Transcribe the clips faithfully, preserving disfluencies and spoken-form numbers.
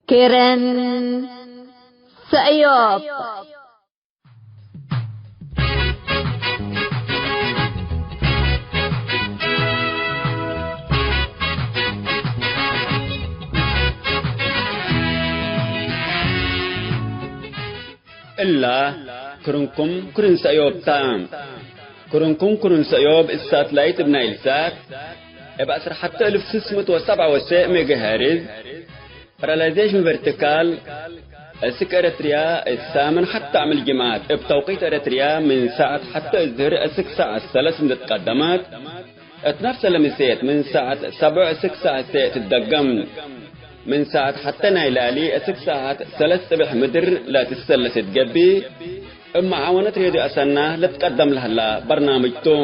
ኬረን ሰእዮብ። እላ ክርንኩም ክርን ሰእዮብ ታ። ክርንኩም ክርን ሰእዮብ እት ሳትላይት እብ ናይል ሳት እብ ዐስር ሐተ እልፍ ስስ ምእት ወሰብዓ ወሰዕ ሜጋሄርዝ ፓራላይዜሽን ቨርቲካል፣ እስክ ኤረትርያ እት ሳምን ሐተ ዓምል ጅምዓት እብ ተውቂት ኤረትርያ ምን ሳዐት ሐተ እዝህር እስክ ሳዐት ሰለስ እንዴ ትቀደመት፣ እት ነፍሰ ለምሴት ምን ሳዐት ሰብዕ እስክ ሳዐት ሴዕ ትትደገም። ምን ሳዐት ሐተ ናይ ላሊ እስክ ሳዐት ሰለስ ጽብሕ ምድር ለትሰለስ እት ገብእ፣ እብ መዓወነት ሬድዮ አሰና ልትቀደም ለህላ በርናምጅ ቱ።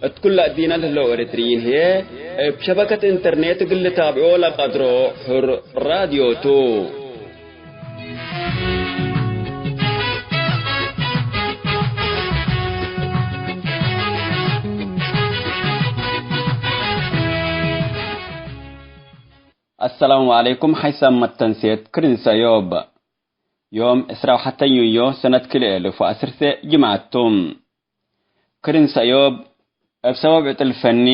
እት ኩለ እዲነ ለህለው ኤረትርዪን ህዬ፣ እብ ሸበከት ኢንተርኔት እግል ልታብዖ ለቀድሮ ሕር ራድዮ ቱ። አሰላሙ ዐለይኩም። ሐይሳም መተንሴት ክርን ሰእዮብ። ዮም ዕስራ ወሐተ ዩንዮ ሰነት ክልኤ እልፍ ወዐስር ሴዕ ጅምዐት ቱ። ክርን ሰእዮብ እብ ሰበብ ዕጥል ፈኒ፣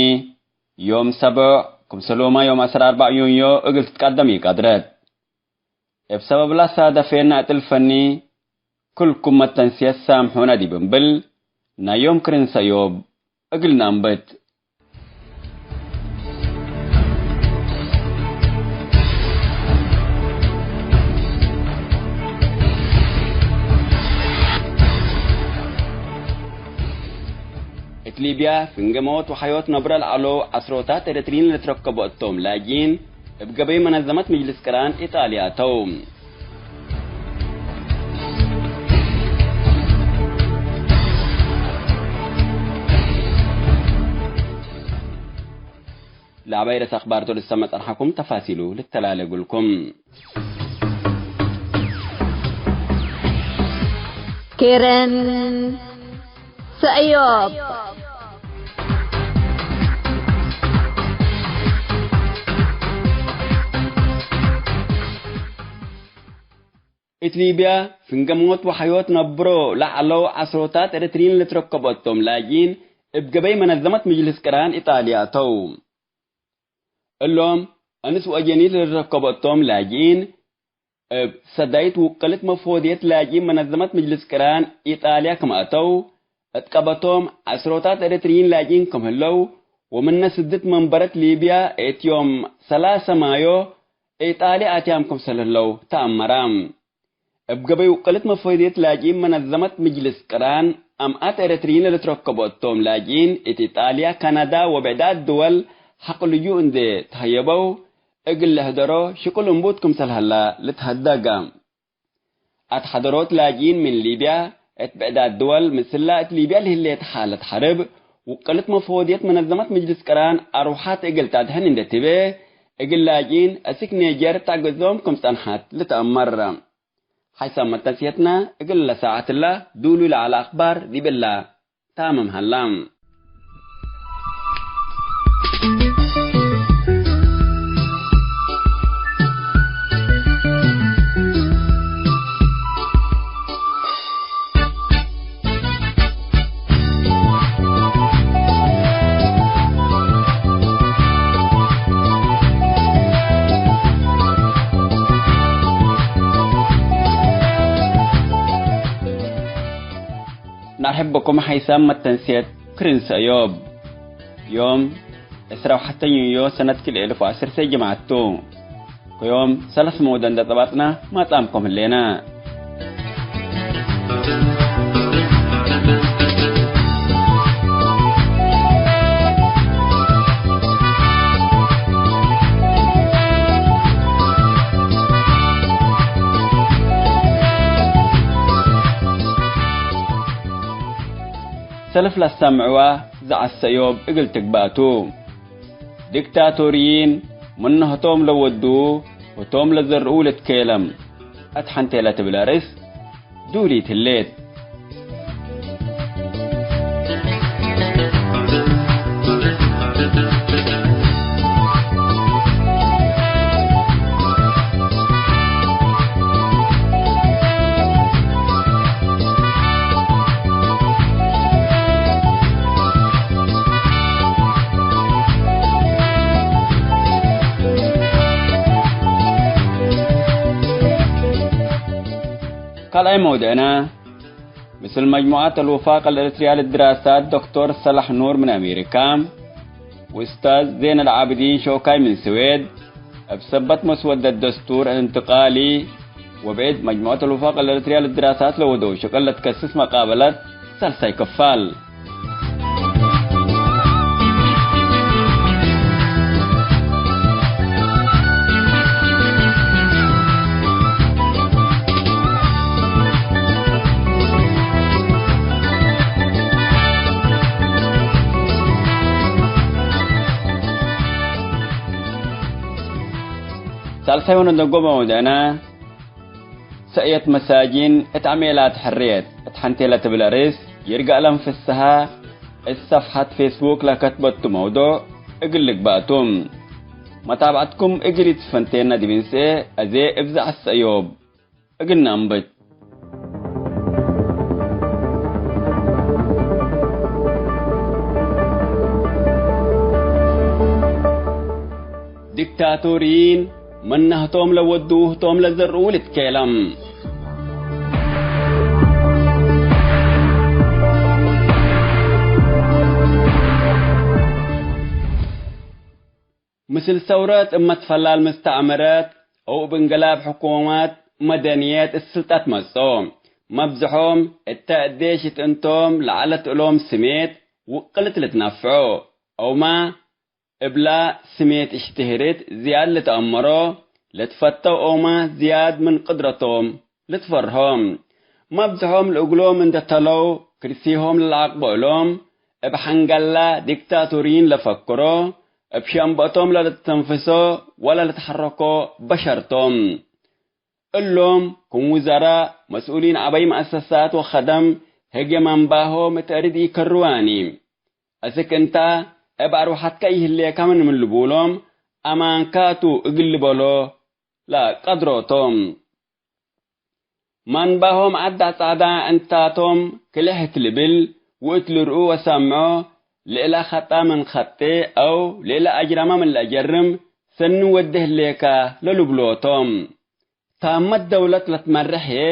ዮም ሰቦዕ፣ ክምሰልሁመ ዮም ዐስር አርበዕ ዩንዮ እግል ትትቀደም ኢቀድረት። እብ ሰበብ ለሳደፌነ ዕጥል ፈኒ፣ ክልኩም መተንስየት ሳምሑነ ዲብ እምብል፣ ናይ ዮም ክርን ሰእዮብ እግል ነአንብት። እት ሊብያ፣ ፍንጌ ሞት ወሐዮት ነብረ ለዐለው ዐስሮታት ኤረትርዪን ለልትረከቦ እቶም ላጅኢን፣ እብ ገበይ መነዘመት ምጅልስ ቅራን ኢጣልያ ተው። ለአባይ ርእስ አክባር ቱ ልሰመ ጸንሐኩም ተፋሲሉ ልተላሌ እግልኩም። ኬረን ሰእዮብ። እት ሊብያ፣ ፍንጌ ሞት ወሐዮት ነብሮ ለዐለው ዐስሮታት ኤረትርዪን ልትረከቦ እቶም ላጅኢን፣ እብ ገበይ መነዘመት ምጅልስ ቅራን ኢጣልያ ተው። እሎም፣ እንስ ወአጀኒት ለልትረከቦ እቶም ላጅኢን፣ እብ ሰዳይት ውቅልት መፍወድየት ላጅኢን መነዘመት ምጅልስ ቅራን ኢጣልያ ክም አተው፣ እት ቀበቶም ዐስሮታት ኤረትርዪን ላጅኢን ክም ህለው፣ ወምነ ስድት መንበረት ሊብያ እት ዮም ሰላሰ ማዮ ኢጣልያ አትያም ክምሰል ህለው ተአመረ። እብ ገበይ ውቅልት መፍወድየት ላጅኢን መነዘመት ምጅልስ ቅራን፣ አምአት ኤረትርዪን ለልትረከቦ እቶም ላጅኢን እት ኢጣልያ፣ ካናዳ ወብዕዳት ድወል ሐቅ ልጁእ እንዴ ተሀየበው፣ እግል ለህደሮ ሽቅል እንቡት ክምሰል ሀላ ልትሀደገ። አትሐደሮት ላጅኢን ምን ሊብያ እት ብዕዳት ድወል፣ ምስላ እት ሊብያ ለህሌት ሓለት ሐርብ፣ ውቅልት መፍወድየት መነዘመት ምጅልስ ቅራን አርወሓት እግል ተአድሕን እንዴ ትቤ፣ እግል ላጅኢን እስክ ኔጀር ተአግዞም ክም ጸንሐት ልትአመር። ሓይሳም መተንስየትነ እግል ለሳዐትለ ዱሉይ ለዐለ አክባር ዲብለ። ታምም ሀላ። ነርሕበኩም ሓይሳም መተንስየት ክርን ሰእዮብ። ዮም ዕስራ ወሐተ ዩንዮ ሰነት ክልኤ እልፍ ወዐሰርተ ጅምዐት ቱ። ከዮም ሰለስ መውደ እንዴ ጸባጽና ማጻምኩም ህሌና። ሰልፍ ለአሰምዕዋ ዘዐት ሰእዮብ እግል ትግባእ ቱ። ዲክታቶርይን ምነ ህቶም ለወድዉ ህቶም ለዘርኡ ልትኬለም። እት ሐንቴ ለትብል አርእስ ዱሊት ህሌት። ካልኣይ መውድዕነ፣ ምስል መጅሙዐት አልውፋቅ አልእርትርያ ልድራሳት ዶክቶር ሰላሕ ኑር ምን አሜሪካ፣ ወኡስታዝ ዜን አልዓብዲን ሾካይ ምን ስዌድ፣ እብ ሰበት መስወደት ደስቱር እንትቃሊ፣ ወብዕድ መጅሙዐት አልውፋቅ አልእርትርያ ልድራሳት ለወደው ሽቅል ለትከስስ መቃበለት ሳልሳይ ክፋል። ሳልሳይ ወነደንጎ መውድዕነ፣ ሰእየት መሳጂን እት ዐሜላት ሕርየት እት ሐንቴ ለትብል አርእስ፣ ይርጋለም ፍስሃ እት ሰፍሐት ፌስቡክ ለከትበቱ መውዱዕ እግል ልግባእ ቱ። መታብዐትኩም እግል ኢትፈንቴነ ዲብ እንስኤ፣ አዜ እብዘሕ ሰእዮብ እግል ነአንብት። ዲክታቶሪን፣ ምን ነህቶም ለወዱ ህቶም ለዘርኡ ልትኬለም። ምስል ሰውረት እብ መትፈላል ምስተዕምረት አው እብ እንቅላብ ሕኩመት መደንየት እት ስልጣት መጽኦ። መብዝሖም እተ እዴሽ እት እንቶም ለዐለት እሎም ስሜት ውቅልት ልትነፍዖ፣ አውማ እብላ ስሜት እሽትህርት ዝያድ ልትአመሮ፣ ልትፈተው ኦመ ዝያድ ምን ቅድረቶም ልትፈርሆም። መብዝሖም ለእግሎም እንደ ተለው፣ ክርሲሆም ለለዐቅቦ እሎም፣ እብ ሐንገላ ዲክታቶሪን ለፈክሮ፣ እብ ሸንበቶም ለልትተንፍሶ ወለልትሐረኮ በሸር ቶም። እሎም፣ ክም ውዘራእ፣ መስኡሊን ዐበይ መአሰሳት ወከደም፣ ህግየ መንባሆም እት አርድ ኢከርዋኒ። አስክ እንታ፣ እብ አርወሐትከ ኢህሌከ ምን፣ ምን ልቡሎም፣ አማንካ ቱ እግል ልበሎ ለቀድሮ ቶም። መንባሆም ዐድ አጻዳ እንታቶም ክልሕ እት ልብል፣ ወእት ልርኡ ወሰምዖ፣ ለእለ ኸጣ ምን ኸጤ፣ አው ለእለ አጅረመ ምን ለአጀርም፣ ሰኒ ወዴ ህሌከ ለልብሎ ቶም። ታመት ደውለት ለትመርሕ ህዬ፣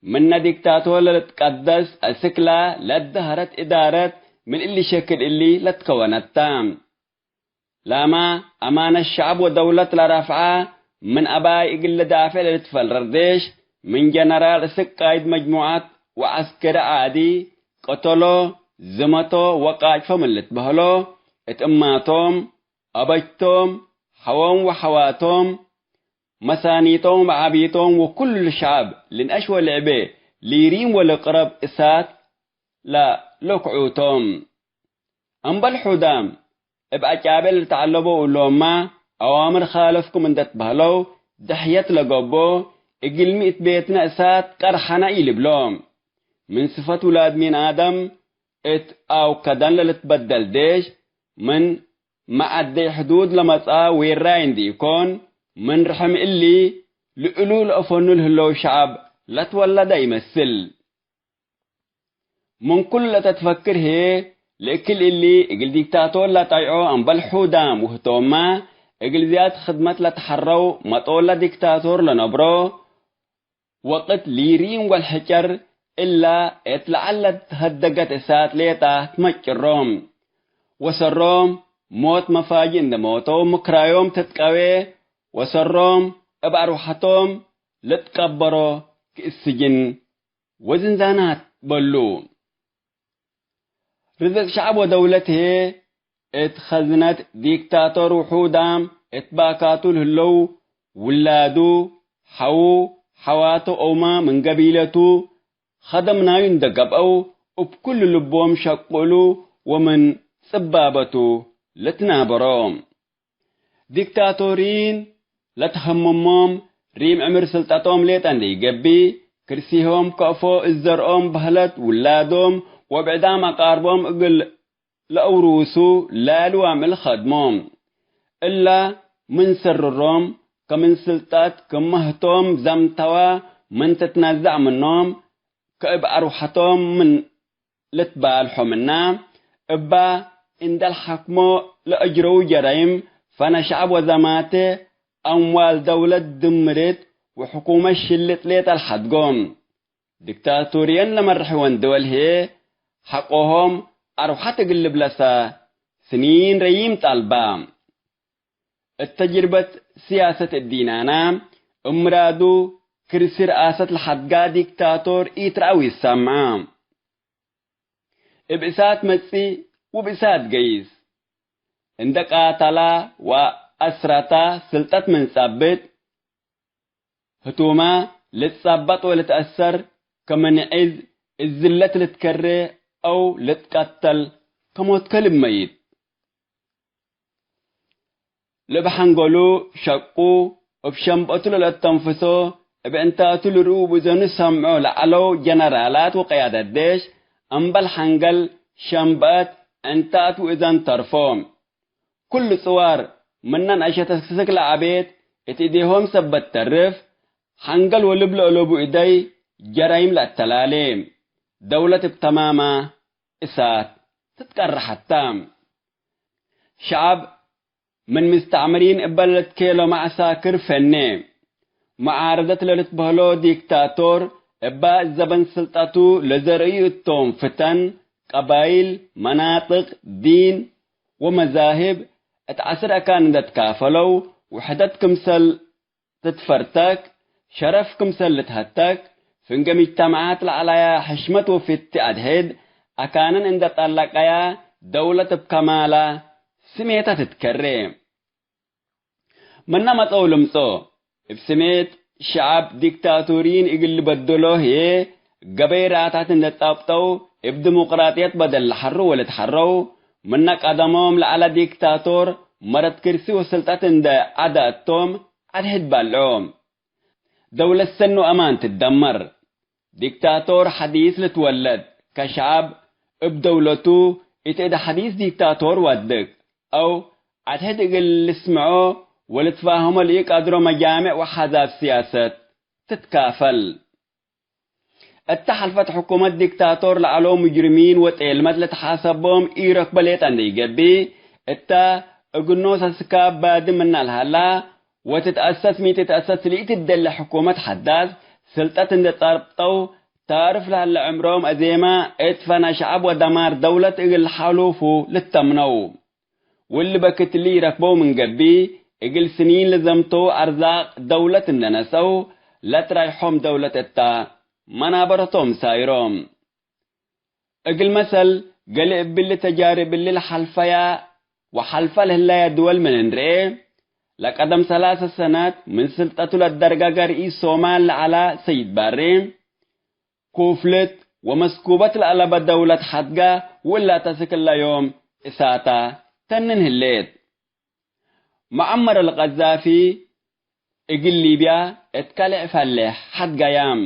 ምነ ዲክታቶር ለልትቀደስ፣ አስክላ ለደሀረት እዳረት ምን እሊ ሸክል እሊ ለትከወነት ተ። ላመ አማነት ሸዐብ ወደውለት ለረፍዐ፣ ምን አባይ እግል ልዳፌዕ ለልትፈለር ዴሽ፣ ምን ጀነራል እስክ ቃይድ መጅሙዐት ወዐስከሪ ዓዲ፣ ቀተሎ፣ ዝመቶ ወቃጭፎ ምን ልትበህሎ፣ እት እማቶም፣ አበጅቶም፣ ሐዎም ወሐዋቶም፣ መሳኒቶም ወዐቢቶም ወኩሉ ሸዐብ ልንአሽ ወልዕቤ ሊሪም ወልቅረብ እሳት ለለክዑቶም። እምበል ሑዳም እብ አጫቤ ለልተዐለቦ እሎምመ አዋምር ካልፍኩም እንዴ ትበህለው ደሕየት ለገብኦ፣ እግልሚ እት ቤትነ እሳት ቀርሐነ ኢልብሎ። ምን ስፈት ውላድ ሚን አደም እት አውከደን ለልትበደል ዴሽ፣ ምን መዐደይ ሕዱድ ለመጽአ ዌራይ እንዲ ኢኮን፣ ምን ርሕም እሊ ልእሉ ለአፈኑ ለህለው ሸዐብ ለትወለደ ኢመስል። ምን ኩሉ ለተትፈክር ህዬ፣ ለእክል እሊ እግል ዲክታቶር ለጠይዖ እምበል ሑዳም ውህቶምመ፣ እግል ዝያድ ክድመት ለተሐረው መጦለ ዲክታቶር ለነብሮ፣ ወቅት ሊሪም ወልሕጨር እላ እት ለዐለት ሀደገት እሳት ሌጣ ትመጭሮም። ወሰሮም ሞት መፋጂ እንደ ሞተው ምክራዮም ትትቀዌ፣ ወሰሮም እብ አርወሐቶም ልትቀበሮ ክእ ስጅን ወዝንዛናት በሉ። ርዝቅ ሸዐብ ወደውለት ህዬ እት ኸዝነት ዲክታቶር ውሑዳም እት ባካቱ ለህለው ውላዱ፣ ሐዉ፣ ሐዋቱ አውመ ምን ገቢለቱ ኸደም ናዩ እንደ ገብአው፣ እብ ኩሉ ልቦም ሸቁ እሉ ወምን ጽባበቱ ልትናበሮ። ዲክታቶሪን ለትሀምሞም ሪም ዕምር ስልጠቶም ሌጠ እንዴ ኢገብእ፣ ክርሲሆም ከአፎ እት ዘርኦም በህለት ውላዶም ወብዕዳም አቃርቦም እግል ለአውሩሱ ላሉ አምዕል ከድሞም። እላ ምን ሰርሮም፣ ከምን ስልጠት ክመ ህቶም ዘምተዋ ምን ትትነዘዕ ምኖም፣ ከእብ አርወሐቶም ምን ልትባልሖ ምና፣ እባ እንደ ለሐክሞ ለአጅረዉ ጀራይም፣ ፈነ ሸዐብ ወዘማተ አምዋል ደውለት ድምርት ወሕኩመት ሽልጥ ሌጠ ለሐድጎ። ዲክታቶርየን ለመርሕወን ድወል ህዬ፣ ሐቆሆም አርወሐት እግል ልብለሰ ስኒን ረዪም ጣልባ። እት ተጅርበት ስያሰት እዲናና፣ እብ ምራዱ ክርሲ ረአሰት ለሐድጋ ዲክታቶር ኢትረአ ወኢሰምዐ። እብ እሳት መጽእ ወእብ እሳት ገይስ። እንደ ቃተላ ወአስረታ ስልጠት ምን ጸብጥ፣ ህቱመ ልትጸበጥ ወልትአሰር፣ ከመንዒዝ እዝለት ልትከሬ አው ልትቀተል፣ ከሞትከ ልመይት። ለእብ ሐንገሉ ሸቁ፣ እብ ሸምበቱ ለለአተንፍሶ፣ እብ ዕንታቱ ልርኡ እብ እዘኑ ሰምዖ ለዐለው ጀነራላት ወቀያደት ዴሽ፣ እምበል ሐንገል ሸምበአት ዕንታት ወእዘን ተርፎ። ኩሉ ጽዋር ምነን አሸተስክስክ ለዐቤት እት እዴሆም ሰበት ተርፍ፣ ሐንገል ወልብ ለአለቡ እደይ ጀራይም ለአተላሌ። ደውለት እብ ተማማ እሳት ትትቀረሐታ። ሸዐብ ምን ምስተዕምሪን እበ ለልትኬሎ መዐሳክር ፈኔ። መዓረደት ለልትበህሎ ዲክታቶር እበ ዘበን ስልጠቱ ለዘርእዩ እቶም ፍተን፣ ቀባይል፣ መናጥቅ፣ ዲን ወመዛህብ እት ዐስር አካን እንደ ትካፈለው፣ ውሕደት ክምሰል ትትፈርተክ፣ ሸረፍ ክምሰል ልትሀተክ፣ ፍንጌ ምጅተመዓት ለዐላያ ሕሽመት ወፍቲ አድሕድ አካነን እንደ ጠለቀያ፣ ደውለት እብ ከማላ ስሜታ ትትከሬ። ምነ መጸው ልምጾ፣ እብ ስሜት ሸዐብ ዲክታቶሪን እግል ልበድሎ ህዬ፣ ገበይ ረአታት እንደ ጻብጠው፣ እብ ዲሞቅራጥየት በደል ለሐሩ ወልትሐረው፣ ምነ ቀደሞም ለዐለ ዲክታቶር መረት ክርሲ ወስልጠት እንደ ዐደ እቶም፣ አድሕድ ባልዖ። ደውለት ሰኒ ወአማን ትደመር። ዲክታቶር ሐዲስ ልትወለድ፣ ከሸዐብ እብ ደውለቱ እት እደ ሐዲስ ዲክታቶር ወድቅ፣ አው አድሕድ እግል ልስምዖ ወልትፋህሞ ለኢቀድሮ መጃምዕ ወአሕዛብ ስያሰት ትትካፈል። እተ ሐልፈት ሕኩመት ዲክታቶር ለዐለው ሙጅርሚን ወጤልመት ለተሓሰቦም ኢረክበ ሌጠ እንዴ ኢገብእ፣ እተ እግል ኖሰ ስካብ ባዲ ምና ለሀላ፣ ወትትአሰስ ሚ ትትአሰስ ለኢትደለ ሕኩመት ሐዳስ ስልጠት እንዴ ጸብጠው፣ ታርፍ ለሀለ ዕምሮም አዜመ እት ፈነ ሸዐብ ወደማር ደውለት እግል ሐሉፉ ልተምነው። ወእሊ በክት እሊ ኢረክበው ምን ገብእ፣ እግል ስኒን ለዘምተው አርዛቅ ደውለት እንደ ነሰው፣ ለትራይሖም ደውለት እተ መናበረቶም ሳይሮም። እግል መሰል፣ ገሌ እብሊ ተጃርብ እሊ ለሐልፈያ ወሐልፈ ለህለያ ድወል ምን እንርኤ፣ ለቀደም ሰላሰ ሰነት ምን ስልጠቱ ለደርገገ ርኢስ ሶማል ለዐላ ሰይድ ባሬ፣ ኩፍልት ወመስኩበት ለአለበ ደውለት ሐድጋ ወእላ ተስክ እለ ዮም እሳታ ተንን ህሌት። መዐመር አልቀዛፊ እግል ሊብያ እት ከልዕ ፈሌሕ ሐድገያም።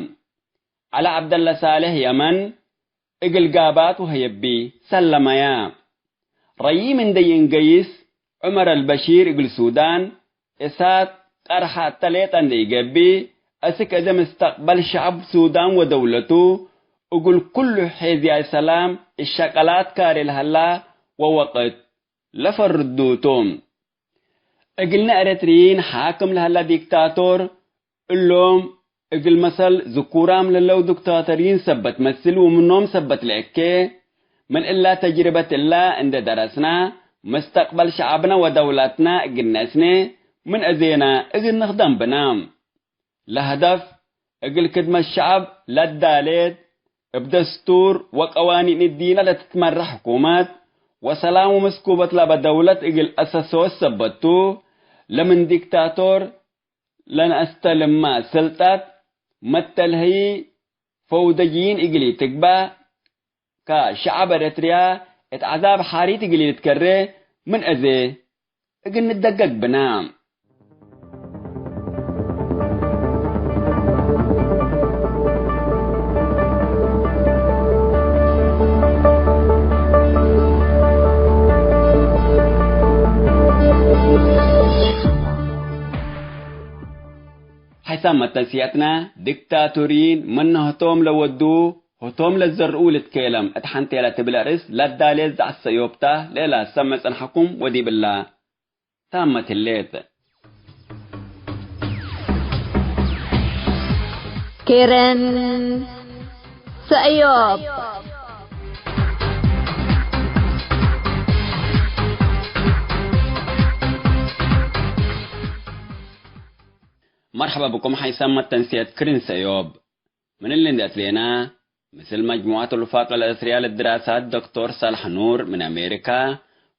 ዐሊ ዐብደለ ሳልሕ የመን እግል ጋባት ወሀየቢ ሰለመያ። ረዪም እንዴ ይእንገይስ ዑመር አልበሺር እግል ሱዳን እሳት ቀርሐ እተ ሌጠ እንዴ ኢገብእ፣ አስክ እዘ ምስተቅበል ሸዐብ ሱዳን ወደውለቱ እግል ኩሉ ሔዝያይ ሰላም እሸቀላት ካሬ ለሀላ ወወቅት ለፈርዱቱ። እግልነ ኤረትርዪን ሓክም ለሀላ ዲክታቶር እሎም እግል መሰል ዝኩራም ለለው ዲክታቶሪን ሰበት መስል ወምኖም ሰበት ለእኬ፣ ምን እላ ተጅርበት እላ እንዴ ደረስና፣ መስተቅበል ሸዐብነ ወደውላትና እግል ነስኔ፣ ምን አዜና እግል ንክደም ብና። ለሀደፍ እግል ክድመት ሸዐብ ለዳሌት፣ እብ ደስቱር ወቀዋኒን እዲነ ለትትመረሕ ሕኩመት፣ ወሰላም ወመስኩበት ለበ ደውለት እግል አሰሶት ሰበት ቱ፣ ለምን ዲክታቶር ለነአስተልማ ስልጠት መተልሀዪ ፈውደጅይን እግል ኢትግባእ፣ ከሸዐብ ኤረትርያ እት ዐዛብ ሓሪት እግል ኢልትከሬ ምን አዜ እግል ንደገግ ብና። ሐይሳም መተንስያትና፣ ዲክታቶሪን ምነ ህቶም ለወዱ፣ ህቶም ለዘርኡ ልትኬለም እት ሐንቴለ ትብል አርእስ ለዳሌት ዘዐት ሰዮብታ ለእላ ሰምዕ ጸንሐኩም ወዲብ እላ ታመት ህሌት። ኬረን ሰእዮብ። መርሐባ ብኩም ሐይሳም መተንስየት ክርን ሰእዮብ። ምን እሊ እንዴ አትሌና፣ ምስል መጅሙዐት ሩፋቅ አልእርትርያ ለድራሳት ዶክቶር ሳልሕ ኑር ምን አሜሪካ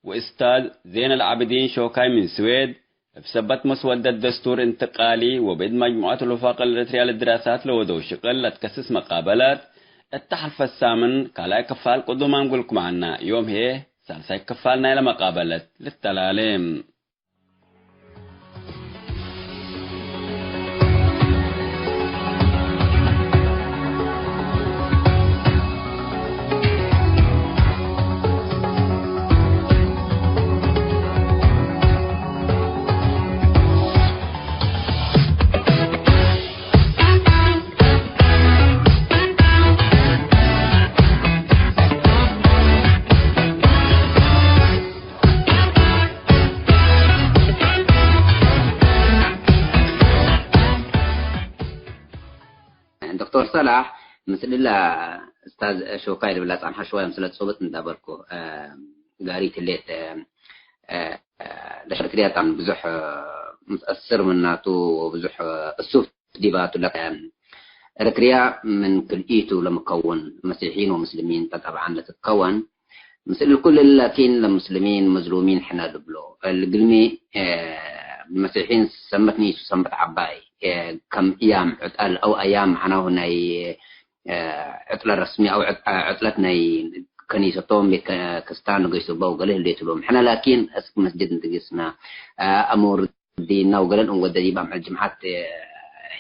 ወእስታዝ ዜን አልዓብዲን ሾካይ ምን ስዌድ፣ እብ ሰበት መስወደት ደስቱር እንትቃሊ ወብእድ መጅሙዐት ሩፋቅ አልእርትርያ ለድራሳት ለወደው ሽቅል ለትከስስ መቃበለት እተ ሐልፈት ሳምን ካልኣይ ክፋል ቅዱም አንጉልኩም ዐና። ዮም ህዬ ሳልሳይ ክፋል ናይለ መቃበለት ልተላሌ። ዶክተር ሰላሕ፣ ምስል እላ እስታዝ ሾካይ ልብላ ጻንሐ ሽዋይ ምስለ ጽቡጥ እንዳበልኩ፣ እ፣ ጋሪት ህሌት፣ እ፣ እ፣ ለሸርክሪያ ጣም ብዙሕ፣ እ፣ ምትአስር ምናቱ ወብዙሕ፣ እ፣ እሱፍ ዲባቱ ለ-፣ እ፣ ኤርትርያ ምን ክልኢቱ ለምከውን መሲሒን ወምስልሚን ጠጠብዓን ለትትከወን፣ ምስል ኩል እለ ላኪን ለሙስልሚን መዝሉሚን ሕነ ልብሎ። እግልሚ፣ እ፣ መሲሒን ሰመት ኒሱ ሰመት ዐባይ፣ እ፣ ከም እያም ዕጠል አው አያም መዕናሁ ናይ፣ እ፣ ዕጥለ ረስሚ አው ዕጥ-፣ ዕጥለት ናይ ከኒሰቶም ቤት ከ-፣ ክስታን ንገይሶ በው ገሌ ህሌቱ ሎም። ሕነ ላኪን እስክ መስጅድ እንትግስና፣ እ፣ አሙር ዲና ወገለን እንወደ ዲብ አምዕል ጅምዓት፣ እ፣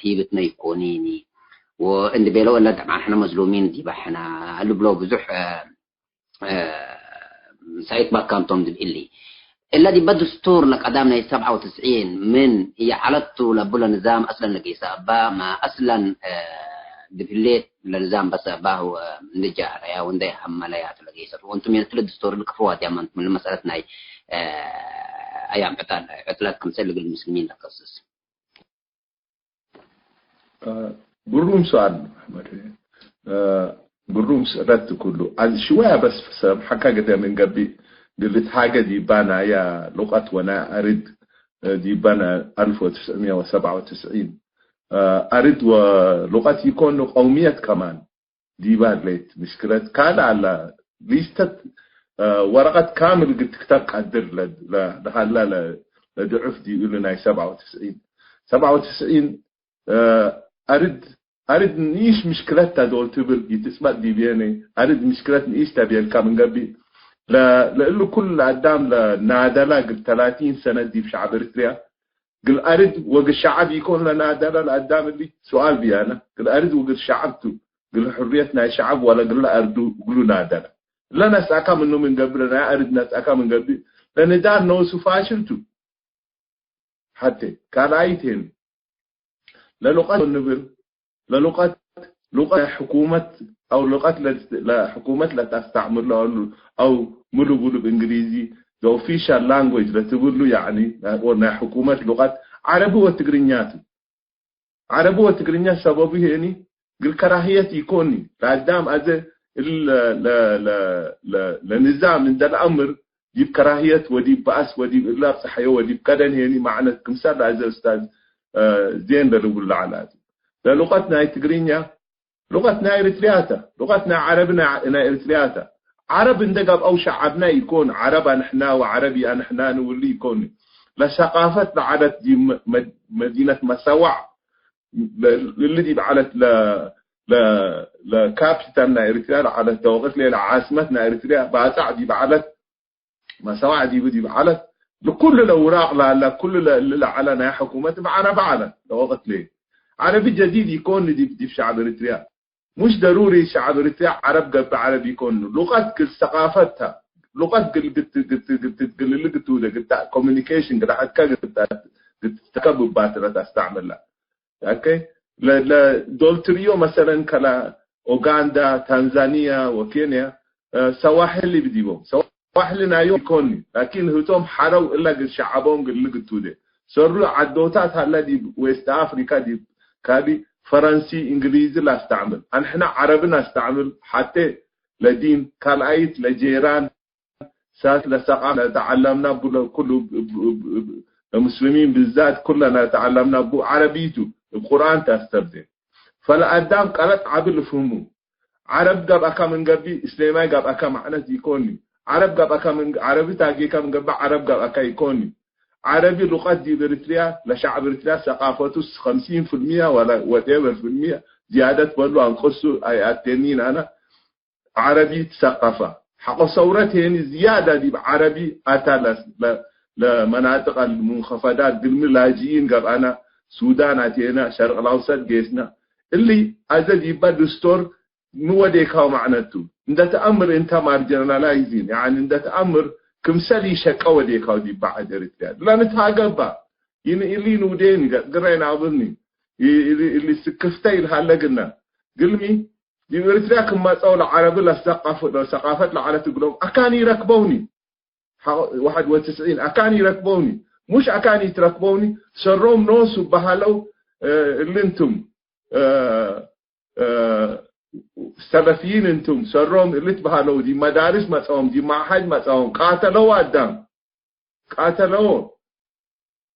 ሂብትነ ይኮኒኒ ወእንድ ቤለው እለ ደብዓን ሕነ መዝሉሚን ዲበ ሕነ ልብሎ ብዙሕ፣ እ፣ እ፣ ሳይት ባካንቶም ዲብ እሊ። እለ ዲበ ድስቱር ለቀዳም ናይ ሰብዓ ወትስዒን ምን ኢዐለቱ ለቡ ለንዛም አስለን ለጌሰ እባ፣ ማ አስለን፣ እ፣ ዲብ ህሌት ለንዛም በሰ እባሁ፣ እ፣ እንዴ ጃህረያ ወእንዴ ሀመለያ ቱ ለጌሰቱ። ወእንቱም የን ክል ድስቱር ልክፍዋ ዲያም አንቱም ለመሰለት ናይ፣ እ፣ አያም ዕጣል፣ ዕጥለት ክምሰል እግል ሙስሊሚን ለከስስ። እ፣ ግሩም ሰኣል አሕመድ። እ፣ ግሩም ስእለት ኩሉ። አዝ ሽወያ በስ ሰብ ሐካ ገደ ምን ገብእ ግልት ሃገ ዲባና ያ ሉቀት ወና አርድ፣ እ፣ ዲባና አልፍ ወትስዕምየ ወሰብዓ ወትስዒን፣ እ፣ አርድ ወሉቀት ይኮኑ ቀውምየት ከማን ዲባ ሌት ምሽክለት ካልእ አላ ሊስተት፣ እ፣ ወረቀት ካምል ግትክተብ ቀድር ለ-፣ ለ-፣ ለሀላ ለ-፣ ለድዑፍ ዲብ እሉ ናይ ሰብዓ ወትስዒን። ሰብዓ ወትስዒን እ፣ አርድ፣ አርድ ንኢሽ ምሽክለት ተ ዶል ትብል ኢትጽበጥ ዲብየነ፣ አርድ ምሽክለት ንኢሽ ተ ቤልካ ምን ገብእ፣ ለ-፣ ለእሉ ኩሉ ለአዳም ለናደላ እግል ተላቲን ሰነት ዲብ ሸዐብ ኤሪትርያ፣ እግል አርድ ወእግል ሸዐብ ኢኮን ለናደላ ለአዳም እሊ ሱኣል ብያነ፣ እግል አርድ ወእግል ሸዐብ ቱ፣ እግል ሕርየት ናይ ሸዐብ ወለ እግል አርዱ እግሉ ናደላ። ለነስአካ ምኑ ምን ገብእ፣ ለናይ አርድ ነስአካ ምን ገብእ፣ ለንዳል ኖሱ ፋሽል ቱ። ሐቴ ካልኣይት ሄን ለሉቀት ንብል፣ ለሉቀት፣ ሉቀት ናይ ሕኩመት አው ሉቀት ለ-፣ ለሕኩመት ለተስተዕምሎ አሉ፣ አው ምን ልቡሉ ብእንግሊዚ the official language ለትብሉ፣ ያዕኒ ናይ፣ ናይ ሕኩመት ሉቀት ዐረቢ ወትግርኛ ቱ። ዐረቢ ወትግርኛ ሰበቡ ሄኒ እግል ከራህየት ኢኮኒ። ለአዳም አዜ እሊ ለ-፣ ለ-፣ ለ-፣ ለ-፣ ለንዛም እንደ ለአምር ዲብ ከራህየት ወዲብ በአስ ወዲብ እለ አብጽሐዮ ወዲብ ቀደን ሄኒ መዕነት ክምሰል ለአዜ ኡስታዝ፣ እ፣ ዜን ለልቡል ለዐለ ቱ። ለሉቀት ናይ ትግርኛ ሉቀት ናይ ኤሪትርያ ተ፣ ሉቀት ናይ ዐረቢ ናይ፣ ናይ ኤሪትርያ ተ። ዐረብ እንደ ገብአው ሸዐብና ኢኮን፣ ዐረብ አንሕና ወዐረቢ አንሕና ንውሉ ኢኮን። ለሰቃፈት ለዐለት ዲብ መ-፣ መድ-፣ መዲነት መሰዋዕ፣ ለ-፣ እሊ ዲብ ዐለት ለ-፣ ለ-፣ ለካፒታል ናይ ኤሪትርያ ለዐለት ተወቅት ሌላ ዓስመት ናይ ኤሪትርያ ባጻዕ ዲብ ዐለት መሰዋዕ ዲቡ ዲብ ዐለት፣ ለኩሉ ለውራቅ ላላ፣ ኩሉ ለእሊ ለዐለ ናይ ሕኩመት እብ ዐረቢ ዐለ ለወቅት ሌ። ዐረቢ ጀዲድ ኢኮን ዲብ፣ ዲብ ሸዐብ ኤሪትርያ። ሙሽ ደሩሪ ሸዐብ ኤሪትርያ ዐረብ ገብእ ዐረብ ኢኮን። ሉቀት ግል ሰቃፈት ተ። ሉቀት ግል ግት፣ ግት፣ ግት፣ ግል እሊ ግት ውደ ግታ ኮሚኒኬሽን ግል ሐትከ ግት፣ ግት ተከብባትረ ተስተዕምላ። ኦኬ? ለ-፣ ለ-፣ ዶል ትርእዮ መሰለን ከላ ኡጋንዳ፣ ታንዛንያ ወኬንያ፣ እ፣ ሰዋሕሊ ብዲቦም። ሰዋሕሊ ናዮም ኢኮኒ፣ ላኪን ህቶም ሐረው እላ ግል ሸዐቦም ግል ልግቱደ። ሰሩ ዐዶታት ሀላ ዲብ ዌስት አፍሪካ ዲብ ካቢ ፈረንሲ፣ እንግሊዚ ለአስተዕምል። አንሕና ዐረቢ ነስተዕምል፣ ሐቴ ለዲን፣ ካልኣይት ለጄራን፣ ሳልስ ለሰቃፍ ለተዐለምና፣ ቡ-፣ ለኩሉ ብ-፣ ብ-፣ ብ-፣ ብ-፣ ለሙስሊሚን ብዛት ኩለና ለተዐለምና ቡ ዐረቢ ቱ፣ እብ ቁርኣን ተአስተብዴ። ፈለአዳም ቀለጥ ዐቢ ልፍህሙ። ዐረብ ገብአከ ምን ገብእ፣ እስሌማይ ገብአከ ማዕነት ኢኮኒ። ዐረብ ገብአከ ምን፣ ዐረቢ ታጌከ ምን ገብእ፣ ዐረብ ገብአከ ኢኮኒ። ዐረቢ ሉቀት ዲብ ኤሪትሪያ፣ ለሸዕብ ኤሪትሪያ ሰቃፈቱ ኸምሲን ፍልሚያ ወላ whatever ፍልሚያ ዝያደት በሉ አንቅሱ አይአቴኒን አነ። ዐረቢ ትሰቀፈ። ሐቆ ሰውረት ሄኒ ዝያዳ ዲብ ዐረቢ አታ ለ-፣ ለ-፣ ለመናጥቅ አልሙንኸፈዳት፣ ግልሚ ላጅኢን ገብአነ፣ ሱዳን አቴነ፣ ሸርቅ ለአውሰጥ ጌስነ። እሊ አዘ ዲባ ድስቶር ሚ ወዴካው ማዕነቱ? እንደ ተአምር እንተ ማርጀናላይዚን፣ ያኒ እንደ ተአምር ክምሰል ኢሸቀ ወዴካው ዲባ ዐድ ኤሪትሪያ። ለንትሃገባ፣ ይን እሊ ንውዴን ገ-፣ ግረይ ናብርኒ፣ ይ-፣ እሊ፣ እሊ ስክፍተ ኢልሃለ ግነ። ግልሚ፣ ዲብ ኤሪትሪያ ክም መጸው ለዐረቢ ለሰቀፍ-፣ ለሰቃፈት ለዐለት እግሎም አካን ኢረክበውኒ። ሐ-፣ ዋሕድ ወትስዒን አካን ኢረክበውኒ። ሙሽ አካን ኢትረክበውኒ፣ ሰሮም ኖሱ በሀለው፣ እ፣ እሊ እንቱም፣ እ፣ እ፣ ሰለፊይን እንቱም፣ ሰሮም እሊ ትበሀለው፣ ዲብ መዳርስ መጸኦም፣ ዲብ መዓሀድ መጸኦም፣ ቃተለው አዳም። ቃተለዎ።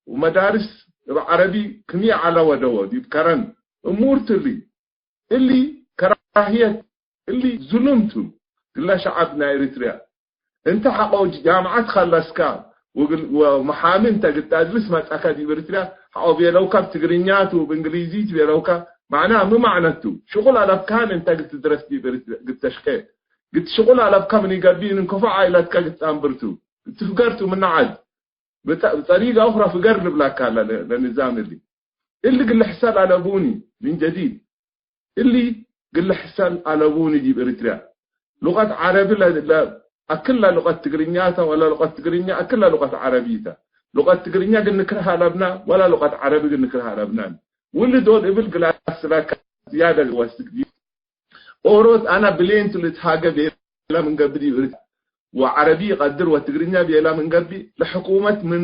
ወመዳርስ እብ ዐረቢ ክም ይዐለ ወደወ ዲብ ከረን እሙር ቱ እሊ። እሊ ከራህየት፣ እሊ ዙሉም ቱ ግለ ሸዐብ ናይ ኤሪትሪያ። እንተ ሐቆ ጃምዐት ከለስካ ወግል-፣ ወመሓሚ እንተ ግድ አድርስ መጸከ ዲብ ኤሪትሪያ፣ ሐቆ ቤለውካ እብ ትግርኛ ቱ፣ እብ እንግሊዚ ቱ ቤለውካ፣ ማዕና ሚ ማዕነት ቱ? ሽቁል አለብካን እንተ ግድ ትድረስ ዲብ ኤሪትሪያ፣ ግድ ተሽቄ፣ ግድ ሽቁል አለብካ ምን ኢገብእ እንክፎ ዓኢለትከ ግድ ተአንብር ቱ፣ ግድ ትፍገር ቱ ምነ ዐድ። ብጠ-፣ ብጠሪቀ ኡኽረ ፍገር ልብለካ ለ-፣ ለ-፣ ለንዛም እሊ። እሊ ግል ሕሰል አለቡኒ ምን ጀዲድ። እሊ ግል ሕሰል አለቡኒ ዲብ ኤሪትሪያ። ሉቀት ዐረቢ ለ-፣ ለ-፣ አክለ ሉቀት ትግርኛ ተ ወለ ሉቀት ትግርኛ አክለ ሉቀት ዐረቢ ተ። ሉቀት ትግርኛ ግን ንክርህ አለብና ወለ ሉቀት ዐረቢ ግን ንክርህ አለብናን። ውል ዶል እብል ግል አስላከ ዝያደ ወስክ ዲብ ኦሮት አነ ብሌን ቱ ልትሃገ ቤለ ምን ገብእ ዲብ ኤሪትሪያ ወዐረቢ ኢቀድር ወትግርኛ ቤለ ምን ገብእ ለሕኩመት ምን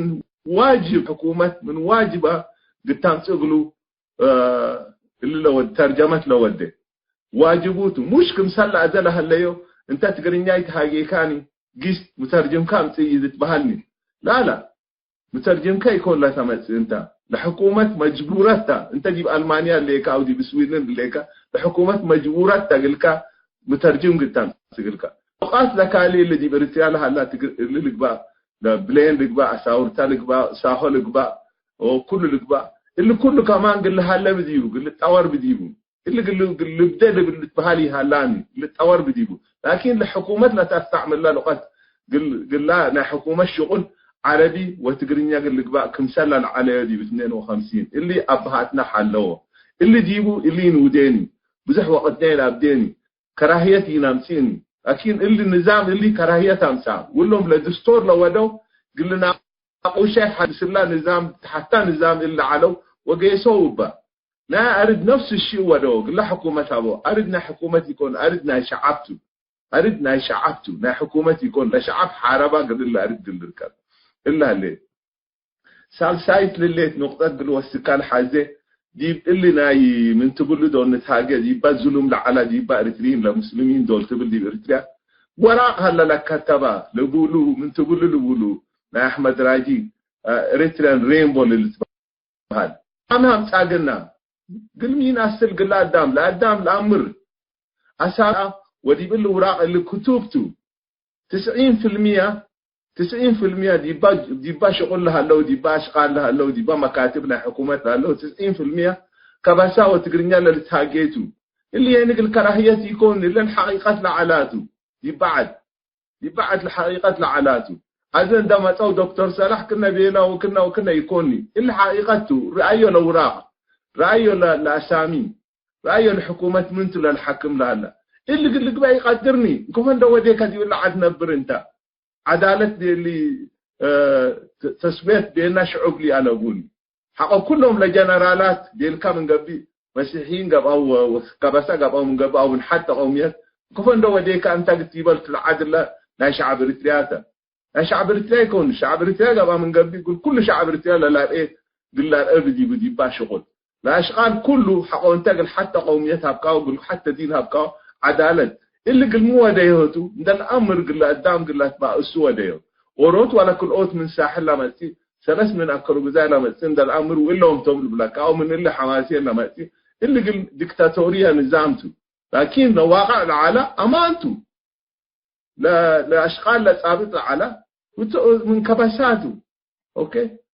ዋጅብ፣ ሕኩመት ምን ዋጅባ ግድ ታምጽእ እግሉ፣ እ፣ እሊ ለወድ-፣ ተርጀመት ለወዴ ዋጅቡ ቱ። ሙሽ ክምሰል ለአዘ ለሀለዮ እንተ ትግርኛ ኢትሃጌካኒ ጊስ ሙተርጅምከ አምጽእ ኢልትበሀልኒ። ላላ። ሙተርጅምከ ኢኮን ለተመጽእ እንተ፣ ለሕኩመት መጅቡረት ተ፣ እንተ ዲብ አልማንያ እሌከ አው ዲብ ስዊድን እሌከ፣ ለሕኩመት መጅቡረት ተ እግልከ ሙተርጅም ግድ ተምጽእ እግልከ። ሉቃት ለካሊ እሊ ዲብ ኤሪትሪያ ለሀላ ትግር-፣ እሊ ልግባእ፣ ለብሌን ልግባእ፣ አሳውርታ ልግባእ፣ ሳሆ ልግባእ፣ ወኩሉ ልግባእ። እሊ ኩሉ ከማን ግል ለሀለ ብዲቡ፣ ግል ልጠወር ብዲቡ። እሊ ግል፣ ግል ልብደ ልብል ልትበሃል ይሃላኒ፣ ልጠወር ብዲቡ። ላኪን ለሕኩመት ለተስተዕምላ ሉቀት ግል፣ ግላ ናይ ሕኩመት ሽቁል ዐረቢ ወትግርኛ ግል ልግባእ ክምሰል ለዐለዮ ዲብ እትኔን ወኸምሲን። እሊ አበሃትና ሐለዎ። እሊ ዲቡ እሊ ንውዴኒ። ብዙሕ ወቅትናይ ለአብዴኒ። ከራህየት ኢነምጽእኒ። ላኪን እሊ ንዛም እሊ ከራህየት አምጽአ። ውሎም ለድስቶር ለወደው ግል ናቁሻይ ሐዲስላ ንዛም፣ ተሐታ ንዛም እሊ ዐለው ወጌሰው እበ። ናይ አርድ ነፍስ እሺ ወደው፣ ግለ ሕኩመት አበው። አርድ ናይ ሕኩመት ኢኮን፣ አርድ ናይ ሸዐብ ቱ። አርድ ናይ ሸዐብ ቱ፣ ናይ ሕኩመት ኢኮን፣ ለሸዐብ ሐረባ ግል እለ አርድ ግል ልርከብ። እለ ህሌት። ሳልሳይት ልሌት ኑቅጠት ግል ወስካል ሐዜ፣ ዲብ እሊ ናይ ምን ትብሉ ዶል ንትሃጌ፣ ዲባ ዝሉም ለዐላ፣ ዲባ ኤሪትሪን ለሙስሊሚን ዶል ትብል ዲብ ኤሪትሪያ፣ ወራቅ ሀለ ለከተባ፣ ልቡሉ፣ ምን ትብሉ ልቡሉ፣ ናይ አሕመድ ራጂ፣ አ፣ ኤሪትሪያን ሬንቦ ልልትበ-፣ በሃል። አምሃም ጻግና፣ ግል ሚን አስል ግል አዳም፣ ለአዳም ለአምር አሳራ ወዲብ እሊ ውራቅ እሊ ክቱብ ቱ። ትስዒን ፍልሚያ፣ ትስዒን ፍልሚያ ዲባ፣ ዲባ ሽቁል ለሀለው፣ ዲባ አሽቃል ለሀለው፣ ዲባ መካትብ ናይ ሕኩመት ለሀለው፣ ትስዒን ፍልሚያ ከበሳ ወትግርኛ ለልትሃጌ ቱ። እሊ የኒ እግል ከራህየት ኢኮን፣ እለን ሐቂቀት ለዐላ ቱ። ዲባ ዐድ። ዲብ በዐድ ለሐቂቀት ለዐላቱ። አዜ እንደ መጸው ዶክተር ሰላሕ ክነ ቤላ ወክነ ወክነ ኢኮኒ። እሊ ሐቂቀት ቱ። ረአዮ ለውራቅ፣ ረአዮ ለ-፣ ለአሳሚ፣ ረአዮ ለሕኩመት ምን ቱ ለልሐክም ለሀለ። እሊ እግል ልግበእ ኢቀድርኒ። እንክፎ እንደ ወዴከ ዲብ እለ ዐድ ነብር እንተ። ዐዳለት ቤሊ፣ እ፣ ተ-፣ ተስዌት ቤና ሽዑብ ሊ አለቡኒ። ሐቆ ኩሎም ለጀነራላት ቤልካ ምን ገብእ፣ መሲሕይን ገብአው ወ-፣ ወከበሳ ገብአው ምን ገብእ አው ምን ሐድ ተቀውምየት፣ እንክፎ እንደ ወዴካ እንተ ግትይበል ትለዓድለ ናይ ሸዕብ ኤሪትርያ ተ። ናይ ሸዕብ ኤሪትርያ ኢኮን፣ ሸዕብ ኤሪትርያ ገብአ ምን ገብእ፣ እግል ኩሉ ሸዕብ ኤሪትርያ ለላርኤ፣ እግል ላርኤ ብዲቡ ዲባ ሽቁል። ለአሽቃል ኩሉ ሐቆ እንተ እግል ሐተ ቀውምየት ሀብካው፣ እግል ሐተ ዲን ሀብካው፣ ዐዳለት። እሊ እግል ሚ ወደዮ ቱ? እንደ ለአምር እግል ለአዳም እግል ለአትባእሱ ወደዮ። ኦሮት ወለ ክልኦት ምን ሳሕል ለመጽእ፣ ሰለስ ምን አከሩ ግዛይ ለመጽእ እንደ ለአምር ወእሎም ቶም ልብለካ፣ አው ምን እሊ ሐማሴን ለመጽእ፣ እሊ እግል ዲክታቶርያ ንዛም ቱ። ላኪን ለዋቅዕ ለዐለ አማን ቱ። ለ-፣ ለአሽቃል ለጻብጥ ለዐለ፣ ውት-፣ ምን ከበሳቱ። ኦኬ?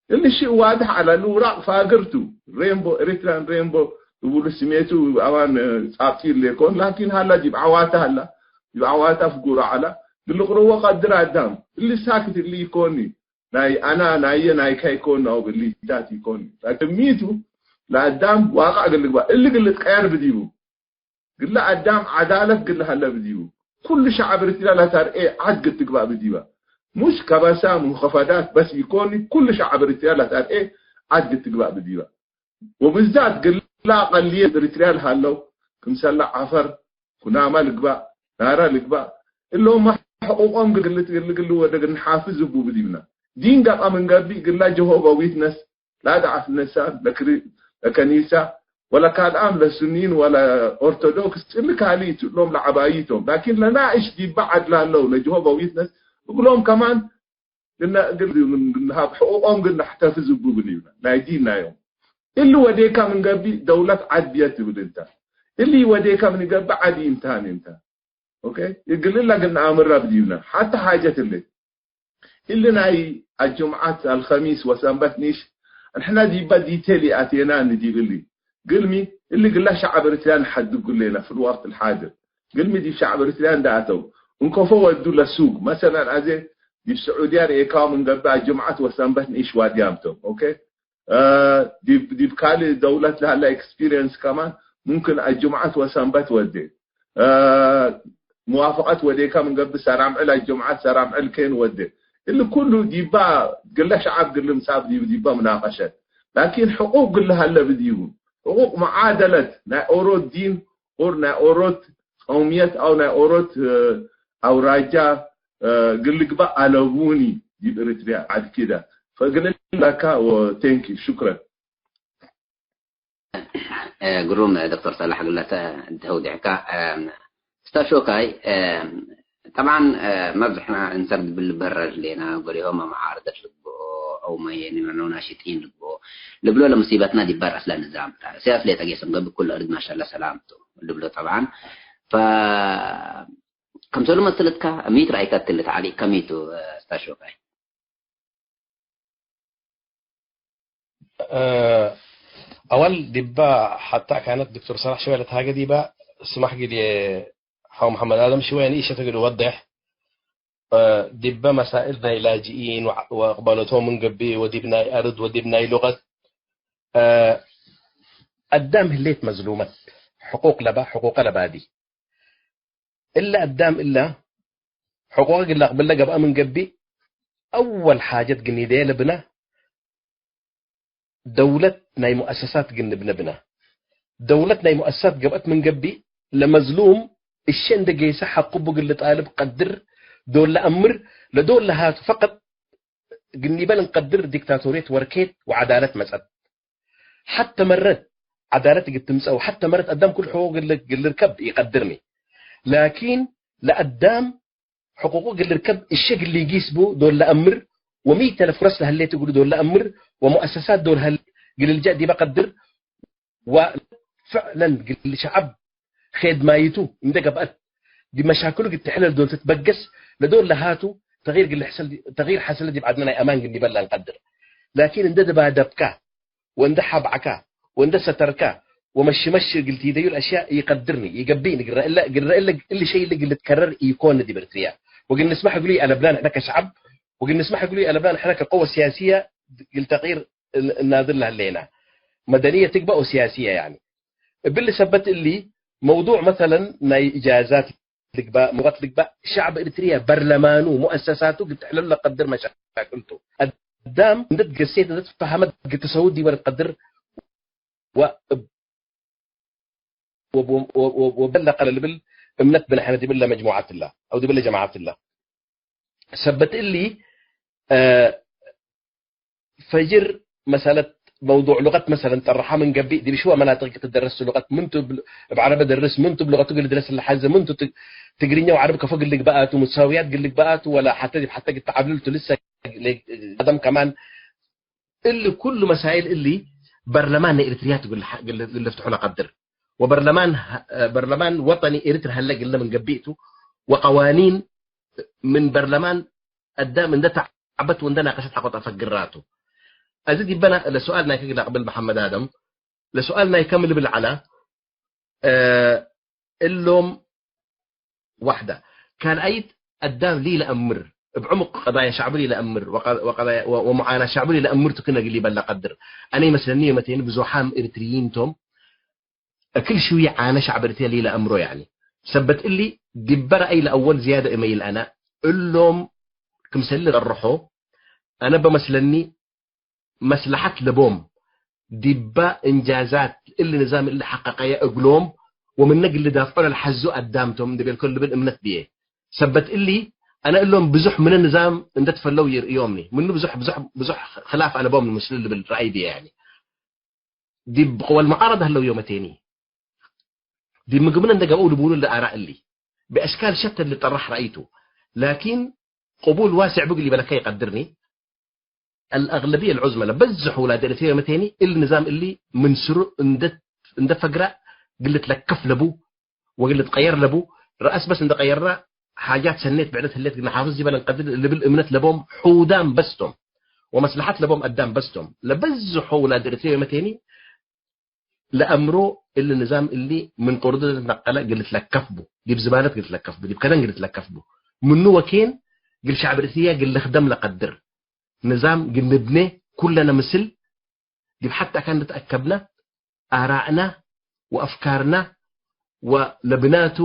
እሊ ሽእ ዋድሕ ዐለ፣ እሊ ውራቅ ፋግር ቱ። ሬንቦ፣ ኤሪትሪያን ሬንቦ እብሉ ስሜቱ አማን ጻብጢ እሊ ኢኮን፣ ላኪን ሀላ ዲብ ዐዋተ ሀላ፣ ዲብ ዐዋተ ፍጉሮ ዐለ፣ ግልቅርዎ ቀድር አዳም። እሊ ሳክት እሊ ኢኮኒ፣ ናይ አና፣ ናየ፣ ናይካ ኢኮን፣ አው እሊ ዳት ኢኮኒ። ላኪን ሚቱ ለአዳም ዋቅዕ ግል ልግባእ፣ እሊ ግል ልትቀየር ብዲቡ። ግለ አዳም ዐዳለት ግለ ሀለ ብዲቡ። ኩሉ ሸዐብ ኤሪትርያ ለተርኤ ዐድ ግትግባእ ብዲበ። ሙሽ ከበሳ ሙንኸፈዳት በስ ኢኮኒ፣ ኩሉ ሸዐብ ኤሪትርያ ለተርኤ ዐድ ግትግባእ ብዲበ። ወብዛት ግለ አቀልየት ኤሪትርያ ለሀለው፣ ክምሰለ ዐፈር፣ ኩናማ ልግባእ፣ ናራ ልግባእ፣ እሎም ሕቁቆም ግል፣ ግል፣ ግል ወደ ግል ንሓፍዝ እቡ ብዲብነ። ዲን ገጣ ምን ገብእ ግለ ጀሆባ ዊትነስ ለአድዓፍ ነሳን ለክሪ-፣ ለከኒሳ ወለካልኣም ለሱኒን ወለኦርቶዶክስ እሊ ካልእ ቱ እሎም ለዐባዩ ቶም። ላኪን ለናእሽ ዲበ ዐድ ላለው ለጀሆባ ዊትነስ እግሎም ከማን ግነ-፣ ግል-፣ ግንሃብ ሕቁቆም ግን ነሕተፍዝ እቡ ብሊብነ ናይ ዲን ናዮም። እሊ ወዴካ ምን ገብእ ደውለት ዐድ ብየት ትብል እንተ። እሊ ወዴካ ምን ገብእ ዐድ ኢምታን እንተ። ኦኬ? እግል እለ ግን ነአምራ ብዲብነ። ሐተ ሓጀት እሊ። እሊ ናይ አልጅምዓት፣ አልኸሚስ ወሰንበት ኒሽ፣ ንሕነ ዲበ ዲቴል ይአቴና እንዲብ እሊ። ግልሚ፣ እሊ ግላ ሸዐብ ኤሪትርያ ንሐድጉ ሌና ፊ ልወቅት ልሓድር። ግልሚ ዲብ ሸዐብ ኤሪትርያ እንደ አተው፣ እንኮፎ ወዱ ለሱግ። መሰለን አዜ ዲብ ስዑድያ ርኤካዎም እንገብእ አልጅምዓት ወሰንበት ኒሽ ዋድያም ቶም። ኦኬ? እ፣ ዲብ፣ ዲብ ካልእ ደውለት ለሀለ ኤክስፒሪየንስ ከማን ሙምክን አልጅምዓት ወሰንበት ወዴ። እ፣ ሙዋፈቀት ወዴከ ምን ገብእ ሰራምዕል አልጅምዓት ሰራምዕል ኬን ወዴ። እሊ ኩሉ ዲባ ግለ ሸዐብ ግል ምጻብ ዲብ ዲባ ምናቀሸት። ላኪን ሕቁቅ ግል ሀለ ብዲቡ። ሕቁቅ መዓደለት ናይ ኦሮት ዲን ኦር ናይ ኦሮት ቀውምየት አው ናይ ኦሮት፣ እ፣ አውራጃ፣ እ፣ ግል ግባእ አለቡኒ ዲብ ኤሪትርያ ዐድ ኪደ። ፈግል ለካ ወቴንኪ ሹክረን። እ፣ ግሩም ዶክተር ሳላሕ ግለተ እንተ ተውዲዕካ፣ እ፣ እስታዝ ሾካይ፣ እ፣ ጠብዓን፣ እ፣ መብዝሕና እንሰር ድብል ልበረር ህሌና፣ ገሌሆመ መዓርደት ልግብኦ፣ አውመ የኒ ምዕነው ናሽጢን ልግብኦ፣ ልብሎ ለሙሲበትና ዲብ ባር አስለ ንዛም ተ። ሲያስ ሌጠ ጌሰም ገብእ ኩሉ እርድ ማሻአላ ሰላም ቱ ልብሎ ጠብዓን። ፈ-፣ ከምሰሉ መሰለትካ፣ ሚት ረአይካ እትሊ ተዓሊቅ ከሚቱ፣ እ፣ እስታዝ ሾካይ? እ፣ አወል ዲባ ሐታ ካነት ዶክተር ሰላሕ ሽወየ ለትሃገ ዲባ፣ ስማሕ ግል ሐው መሐመድ አደም ሽወየ ንኢሸት እግል ወዴሕ፣ እ፣ ዲበ መሳእል ናይ ላጅኢን ወ-፣ ወእቅባለቶም ምን ገብእ ወዲብ ናይ አርድ ወዲብ ናይ ሉቀት፣ እ፣ አዳም ህሌት መዝሉመት፣ ሕቁቅ ለባ፣ ሕቁቀ ለባዲ። እለ አዳም እለ ሕቁቅ እግል ለአቅብል ለገብአ ምን ገብእ፣ አወል ሓጀት ግኒደየ ለብና፣ ደውለት ናይ ሙአሰሳት ግንብነ ብነ። ደውለት ናይ ሙአሰሳት ገብአት ምን ገብእ፣ ለመዝሉም እሸ እንደ ጌሰ ሐቁ እቡ እግል ልጣልብ ቀድር፣ ዶል ለአምር፣ ለዶል ለሃቱ ፈቀጥ ግኒበ ለእንቀድር ዲክታቶርየት ወርኬት ወዐዳለት መጸት። ሐተ መረት ዐዳለት እግል ትምጸእ ወሐተ መረት አዳም ኩሉ ሕቁቅ እግል፣ እግል ልርከብ ኢቀድርኒ። ላኪን ለአዳም ሕቁቁ እግል ልርከብ እሸ እግል ሊጊስ ቡ ዶል ለአምር፣ ወሚ ተ ለፍረስ ለህሌት እግሉ ዶል ለአምር፣ ወሙአሰሳት ዶል ሀሌት እግል ልጃእ ዲበ ቀድር፣ ወፍዕለን እግል ሸዐብ ኼድማይቱ እንደ ገብአት፣ ዲብ መሻክሉ እግል ትሕለል ዶል ትትበገስ፣ ለዶል ለሃቱ ተግይር እግል ልሕሰል፣ ተግይር ሐሰለ ዲብ ዐድነ ናይ አማን እግል ኒበል ለእንቀድር። ላኪን እንደ ደባደብካ፣ ወእንደ ሐብዐካ ወእንደ ሰተርካ ወመሽመሽ እግል ቲደዩ ለአሽያእ ኢቀድርኒ፣ ኢገብእኒ፣ ግረ እለ፣ ግረ እለ፣ እሊ ሸይ እሊ እግል ልትከረር ኢኮን ዲብ ኤርትርያ። ወእግል ንስመሕ እግሉ ይአለብና ንሕነ ከሸዐብ፣ ወእግል ንስመሕ እግሉ ይአለብና ንሕነ ከቀወ ሲያስየ እግል ተቅይር እን-፣ እናድል ለህሌና። መደንየ ትግበእ ወሲያስየ ያኒ። እብሊ ሰበት እሊ መውዱዕ መሰለን ናይ እጃዛት ልግባእ፣ ሙቀት ልግባእ፣ ሸዕብ ኤሪትርያ በርለማኑ፣ ሙአሰሳቱ እግል ትሕለሉ ለቀድር መሻክል ቱ። አዳም እንዴ ትገሴት፣ እንዴ ትፈሀመት፣ እግል ትሰውድ ዲበ ልትቀድር ወ-፣ ወ-፣ ወ-፣ ወ-፣ ወበለቀ ለልብል እምነት ብነ ሕነ ዲብለ መጅሙዐት እለ፣ አው ዲብለ ጀማዐት እለ። ሰበት እሊ፣ እ፣ ፈጅር መሰለት መውዱዕ ሉቀት መሰለን ጠርሐ ምን ገብእ፣ ዲብ ሽወ መናጥቅ ክትደረስ ሉቀት ምን ቱ እብ ዐረበ ደርስ፣ ምን ቱ እብ ሉቀቱ እግል ድረስ ለሐዘ፣ ምን ቱ ት-፣ ትግርኛ ወዐረብ ከፎ እግል ልግበእ ቱ፣ ሙትሳውያት እግል ልግበእ ቱ፣ ወላ ሐተ ዲብ ሐተ እግል ተዐብልል ቱ፣ ልሰ ለ-፣ አደም ከማን እሊ ኩሉ መሳይል እሊ በርለማን ናይ ኤሪትርያ ቱ እግል ሐ-፣ እግል ልፍትሖ ለቀድር። ወበርለማን ሀ-፣ በርለማን ወጠኒ ኤሪትሪ ሀለ እግልነ ምን ገብእ ቱ፣ ወቀዋኒን ምን በርለማን አዳም እንደ ተዐበት ወእንደ ናቀሸት ሐቆ ተፈግራ ቱ። አዜ ዲበና ለሱኣል ናይከ እግል አቅብል መሐመድ አደም፣ ለሱኣል ናይከ ምን ልብል ዐለ፣ እ፣ እሎም ዋሕደ። ካልኣይት፣ አዳም ሊለአምር፣ እብ ዕሙቅ ቀዳያ ሸዕቡ ሊለአምር፣ ወቀ-፣ ወቀዳያ፣ ወ-፣ ወሙዓናት ሸዕቡ ሊለአምር ቱ ክነ እግል ሊበል ለቀድር። አነ መስለኒ ዮመቴኒ ብዙሓም ኤሪትርይን ቶም፣ እክል ሽዊ ዓነ ሸዕብ ኤሪትርየ ሊለአምሮ፣ ያኒ። ሰበት እሊ፣ ዲበ ረአይ ለአወል ዝያደ እመ ይልአነ፣ እሎም ክምሰል ልጠርሖ፣ አነ በመስለኒ፣ መስለሐት ለቦም፣ ዲበ እንጃዛት እሊ ንዛም እሊ ሐቀቀየ እግሎም ወምነ እግል ልዳፍዖ ለልሐዙ አዳም ቶም እንዴ ቤልኮ ልብል እምነት ብዬ። ሰበት እሊ፣ አነ እሎም ብዙሕ ምነ ንዛም እንዴ ትፈለው ይርእዮምኒ። ምኑ ብዙሕ፣ ብዙሕ፣ ብዙሕ ክላፍ አለቦም ምስሉ ልብል ረአይ ብዬ፣ ያኒ። ዲብ ቅወል መዓረድ ህለው ዮመቴኒ። ዲብ ምግብነ እንዴ ገብአው ልቡሉ ለአራእ እሊ። በአሽካል ሸተ ልጠረሕ ረአይቱ። ላኪን ቅቡል ዋስዕ ብግል ይበለከ ይቀድርኒ። አልአግለብየ አልዑዝመ ለበዝሕ ውላድ ኤረትርየ ዮመቴኒ እሊ ንዛም እሊ ምን ስሩ እንደ፣ እንደ ፈግረ እግል ልትለከፍ ለቡ ወእግል ልትቀየር ለቡ። ረአስ በስ እንደ ቀየርና ሓጃት ሰኔት ብዕደት ህሌት እግል ነሓፍዝ ዲበ ለንቀድር ልብል እምነት ለቦም ሑዳም በስ ቶም ወመስለሐት ለቦም አዳም በስ ቶም። ለበዝሖ ውላድ ኤረትርየ ዮመቴኒ ለአምሮ እሊ ንዛም እሊ ምን ቁርዱ ለትነቀለ እግል ልትለከፍ ቡ፣ ዲብ ዝባነት እግል ልትለከፍ ቡ፣ ዲብ ከደን እግል ልትለከፍ ቡ። ምኑ ወኬን እግል ሸዕብ ኤረትርየ እግል ልክደም ለቀድር ንዛም እግል ንብኔ ኩለነ ምስል ዲብ ሐት አካን ልትአከብነ አራእነ ወአፍካርነ ወለብናቱ፣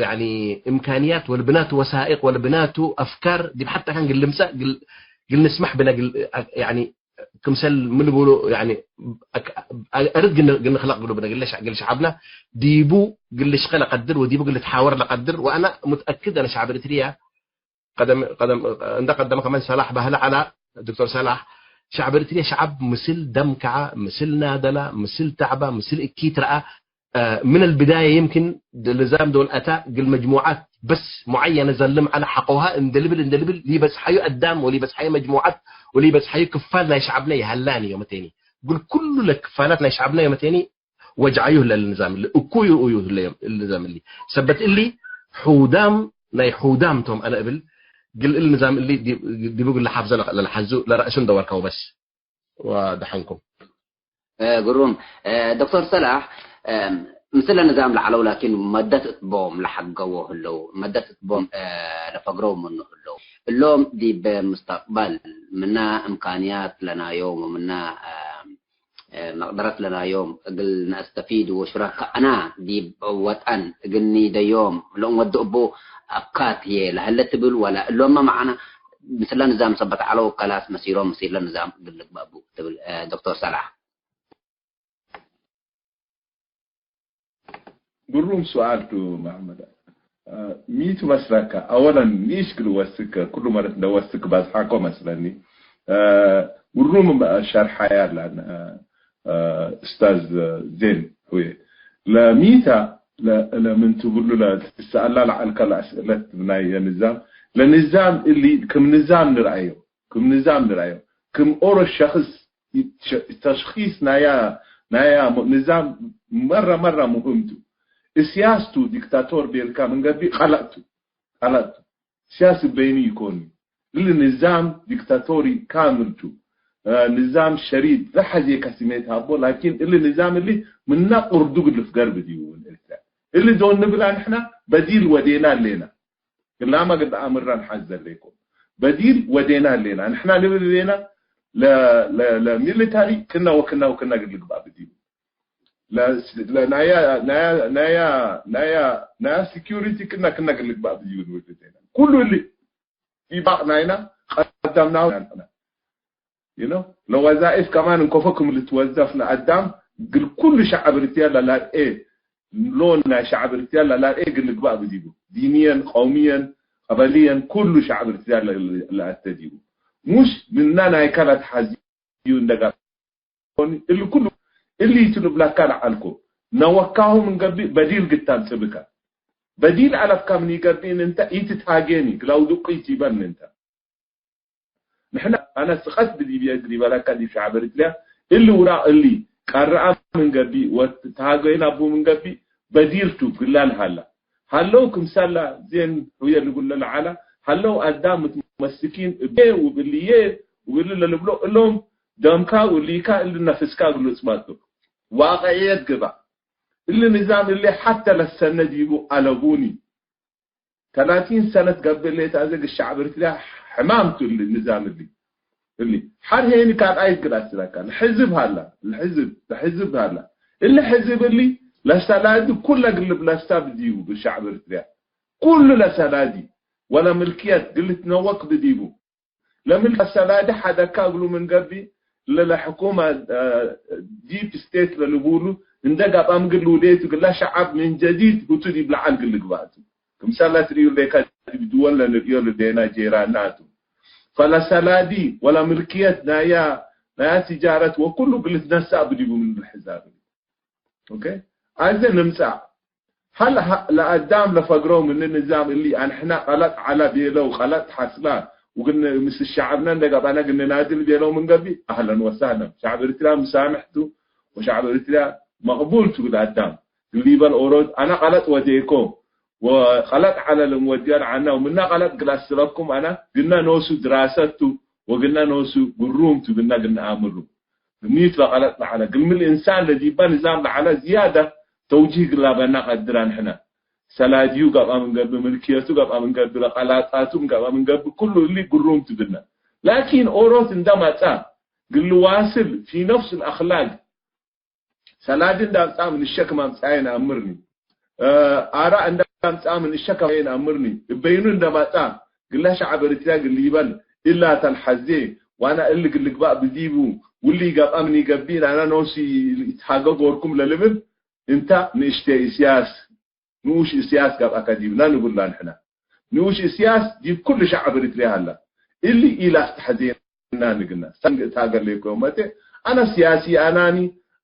ያኒ፣ እምካንያት ወለብናቱ ወሳኢቅ ወለብናቱ አፍካር ዲብ ሐት አካን እግል ልምጸእ እግል፣ እግል ንስመሕ ብነ እግል፣ ያኒ፣ ክምሰል ምን ልቡሉ፣ ያኒ፣ አክ-፣ አርድ እግል፣ እግል ንክለቅ እግሉ ብነ እግል ሸ-፣ እግል ሸዐብነ ዲቡ እግል ልሽቀ ለቀድር ወዲቡ እግል ልትሓወር ለቀድር። ወአነ ሙትአክድ አነ ሸዐብ ኤረትርየ ቀደም፣ ቀደም፣ እንደ ቀደመ ከመን ሰላሕ በህለ ዐለ፣ ዶክተር ሰላሕ፣ ሸዐብ ኤረትርየ ሸዐብ ምስል ደም ከዐ፣ ምስል ናደለ፣ ምስል ተዕበ፣ ምስል እኪት ረአ። እ፣ ምን አልብዳየ ይምክን ንዛም ዶል አታ እግል መጅሙዓት በስ ሙዐየነ ዘልም ዐለ ሐቆሃ እንደ ልብል፣ እንደ ልብል ሊበጽሐዩ አዳም ወሊበጽሐዩ መጅሙዓት ወሊበጽሐዩ ክፋል ናይ ሸዐብነ ይሀላኒ ዮመቴኒ። እግል ኩሉ ለክፋላት ናይ ሸዐብነ ዮመቴኒ ወጅዓዩ ህለ እሊ ንዛም እሊ፣ እኩዩ እዩ ህለ እሊ ንዛም እሊ። ሰበት እሊ ሑዳም ናይ ሑዳም ቶም አነ እብል፣ እግል እሊ ንዛም እሊ ዲ-፣ ዲቡ እግል ለሓፍዘ ለሐዙ ለረአሱ እንደ ወርከው በስ። ወደሐንኩም። እ፣ ግሩም። እ፣ ዶክተር ሰላሕ፣ እ፣ ምስለ ንዛም ለዐለው ላኪን መደት እት ቦም ለሐገዎ ህለው፣ መደት እት ቦም፣ እ፣ ለፈግረው ምኑ ህለው። እሎም ዲብ ሙስተቅበል ምና እምካንያት ለናዮም ወምና፣ እ፣ እ፣ መቅደረት ለናዮም እግል ነአስተፊድ ወሹረካእና ዲብ ወጠን እግል ኒደዮም ለእንወዱ እቡ አፍካር ህዬ ለሀለ ትብል ወለ እሎምመ መዓና ምስለ ንዛም ሰበት ዐለው ከላስ መሲሮም መሲርለ ንዛም እግል ልግበእ ቡ ትብል፣ እ፣ ዶክተር ሰላሕ? ግሩም ሱኣል ቱ መሐመድ። እ፣ ሚ ቱ መስለከ? አወለን ኒሽ እግል ወስክ፣ ኩሉ መረት እንደ ወስክ በዝሓኮ መስለኒ። እ፣ ግሩም ሸርሓያ ላን፣ እ፣ እ፣ ኡስታዝ ዜን ሁዬ። ለሚታ፣ ለ-፣ ለምን ትብሉ ለትሰአላ ለዐልከ ለአስእለት ናይ ንዛም፣ ለንዛም እሊ ክም ንዛም ንርአዮ፣ ክም ንዛም ንርአዮ፣ ክም ኦሮ ሸክስ ተሽኺስ ናያ፣ ናያ ሞ-፣ ንዛም መረ መረ ሙህም ቱ። እስያስ ቱ ዲክታቶር ቤልካ ምን ገብእ ቀለእ ቱ፣ ቀለእ ቱ። እስያስ በይኑ ኢኮን። እሊ ንዛም ዲክታቶሪ ካምል ቱ። እ፣ ንዛም ሸሪድ ዘሐዜ ከስሜት ሀቦ፣ ላኪን እሊ ንዛም እሊ ምና ቁርዱ ግድፍ ገርብ ዲቡ ምን ኤርትራ። እሊ ዶል ንብላ ንሕና በዲል ወዴና ሌና። ክላመ ግድ አምራ ንሓዝ ዘሌኮ። በዲል ወዴና ሌና። ንሕና ልብል ሌና ለ-፣ ለ-፣ ለሚሊታሪ ክና ወክና ወክና ግድ ልግባእ ብዲቡ። ለ-፣ ለ-፣ ናያ፣ ናያ፣ ናያ፣ ናያ፣ ናያ ሲኪዩሪቲ ክና ክና ግድ ልግባእ ብዲቡ ንብል ሌና። ኩሉ እሊ ኢባቅ ናይና ቀደምናሁ ናንሕና። You know? ለወዛኢፍ ከማን እንኮፎ ክም ልትወዘፍ ለአዳም እግል ኩሉ ሸዐብ እርትርያ ለላርኤ፣ ሎን ናይ ሸዐብ እርትርያ ለላርኤ እግል ልግባእ ብዲቡ። ዲንየን፣ ቀውምየን፣ ቀበልየን፣ ኩሉ ሸዐብ እርትርያ ለ-፣ ለአተ ዲቡ። ሙሽ ምና ናይካ ለትሐዝዩ እንደ ጋር እሊ ኩሉ እሊ ቱ ልብለካ ለዐልኮ። ነወካሁ ምን ገብእ በዲል ግድ ተምጽእ ብከ። በዲል አለብካ ምን ኢገብእን እንተ ኢትትሃጌኒ፣ ግላው ድቁይ ቲበን እንተ። ንሕነ፣ አነ ስቀት ብዲብየ እግል ኢበለከ ዲብ ሸዐብ ኤሪትርያ፣ እሊ ውራቅ እሊ ቀርአ ምን ገብእ ወትሃጌ ናቡ ምን ገብእ በዲር ቱ ግላል ሀላ። ሀለው ክምሰላ ዜን ሑየ ልጉለ ለዐላ፣ ሀለው አዳም ምትመስኪን እቤ ውብልዬ ውብል ለልብሎ እሎም ደምካ ውሊካ እሊ ነፍስካ እግሉ ጽባጡ። ዋቅዕየት ግባእ። እሊ ንዛም እሊ ሐተ ለሰነ ዲቡ አለቡኒ። ተላቲን ሰነት ገብእ ሌት አዜ እግል ሸዕብ ኤሪትርያ ሕማም ቱ እሊ ንዛም እሊ። እሊ ሐር ሄኒ ካልኣይት ግል አስለካ። ለሕዝብ ሀላ፣ ለሕዝብ፣ ለሕዝብ ሀላ። እሊ ሕዝብ እሊ ለሰላዲ ኩለ ግልብ ለስታ ብዲቡ እግል ሸዕብ ኤሪትርያ። ኩሉ ለሰላዲ ወለምልክየት ግል ትነወቅ ብዲቡ። ለምልክ አሰላዲ ሐደካ እግሉ ምን ገብእ፣ ለለሕኩመ፣ አ፣ ዲፕ ስቴት ለልቡሉ፣ እንደ ጋጣም ግል ውዴቱ ግላ ሸዐብ ምን ጀዲድ ህቱ ዲብ ለዐል ግል ግባእቱ። ክምሰል ለትርእዩ ሌካ ዲብ ድወል ለንርእዮ ልዴና ጄራና ቱ። ፈለሰላዲ ወለምልክየት ናያ፣ ናያ ትጃረት ወኩሉ ግል ትነሳእ ብዲቡ ምን ልሕዛብ። ኦኬ? አዜ ንምጻእ። ሀል ሀ-፣ ለአዳም ለፈግረው ምን ንዛም እሊ፣ አንሕና ቀለጥ ዐለ ቤለው፣ ቀለጥ ሐስላ፣ ወግን ምስ ሸዐብነ እንደ ገባነ ግንናድል ቤለው ምን ገብእ፣ አህለን ወሰህለን። ሸዐብ ኤሪትርያ ምሳምሕ ቱ፣ ወሸዐብ ኤሪትርያ መቅቡል ቱ እግል አዳም። ግል ኢበል ኦሮት፣ አነ ቀለጥ ወዴኮ፣ ወቀለጥ ዐለ ልንወድዮ ለዐና፣ ወምና ቀለጥ ግል አስለኩም አነ፣ ግነ ኖሱ ድራሰት ቱ፣ ወግነ ኖሱ ግሩም ቱ፣ ግነ ግነ አምሩ። ኒት ለቀለጥ ለዐለ፣ ግልሚ ልእንሳን ለዲበ ንዛም ለዐለ ዝያደ ተውጂህ ግላበና ቀድር አንሕነ። ሰላድዩ ገብአ ምን ገብእ፣ ምልክየቱ ገብአ ምን ገብእ፣ ለቀላጣቱ ገብአ ምን ገብእ፣ ኩሉ እሊ ግሩም ቱ ግነ። ላኪን ኦሮት እንደ መጽአ፣ ግል ዋስል ፊ ነፍስ ለአክላግ፣ ሰላዲ እንደ አምጽአ ምን እሸክ ማምጽአየ ነአምርኒ። እ፣ አራእ እንደ አምጽአ ምን እሸክ ማምጽአየ ነአምርኒ። እበይኑ እንደ መጽአ፣ ግለ ሸዐብ ኤሪትርያ ግል ኢበል፣ እላ ተልሐዜ፣ ዋና እሊ ግል ግባእ ብዲቡ፣ ውሊ ገብአ ምን ኢገብእ፣ አና ኖሲ ኢትሃገ ጎርኩም ለልብል፣ እንተ ንእሽቴ እስያስ፣ ንኡሽ እስያስ ገብአከ ዲብና ንብላ ንሕና። ንኡሽ እስያስ ዲብ ኩሉ ሸዐብ ኤሪትርያ ሀላ። እሊ ኢለአስተሐዜና ንግና። ሰንግ እት ሀገር ሌኮ መቴ፣ አነ ስያሲ አናኒ፣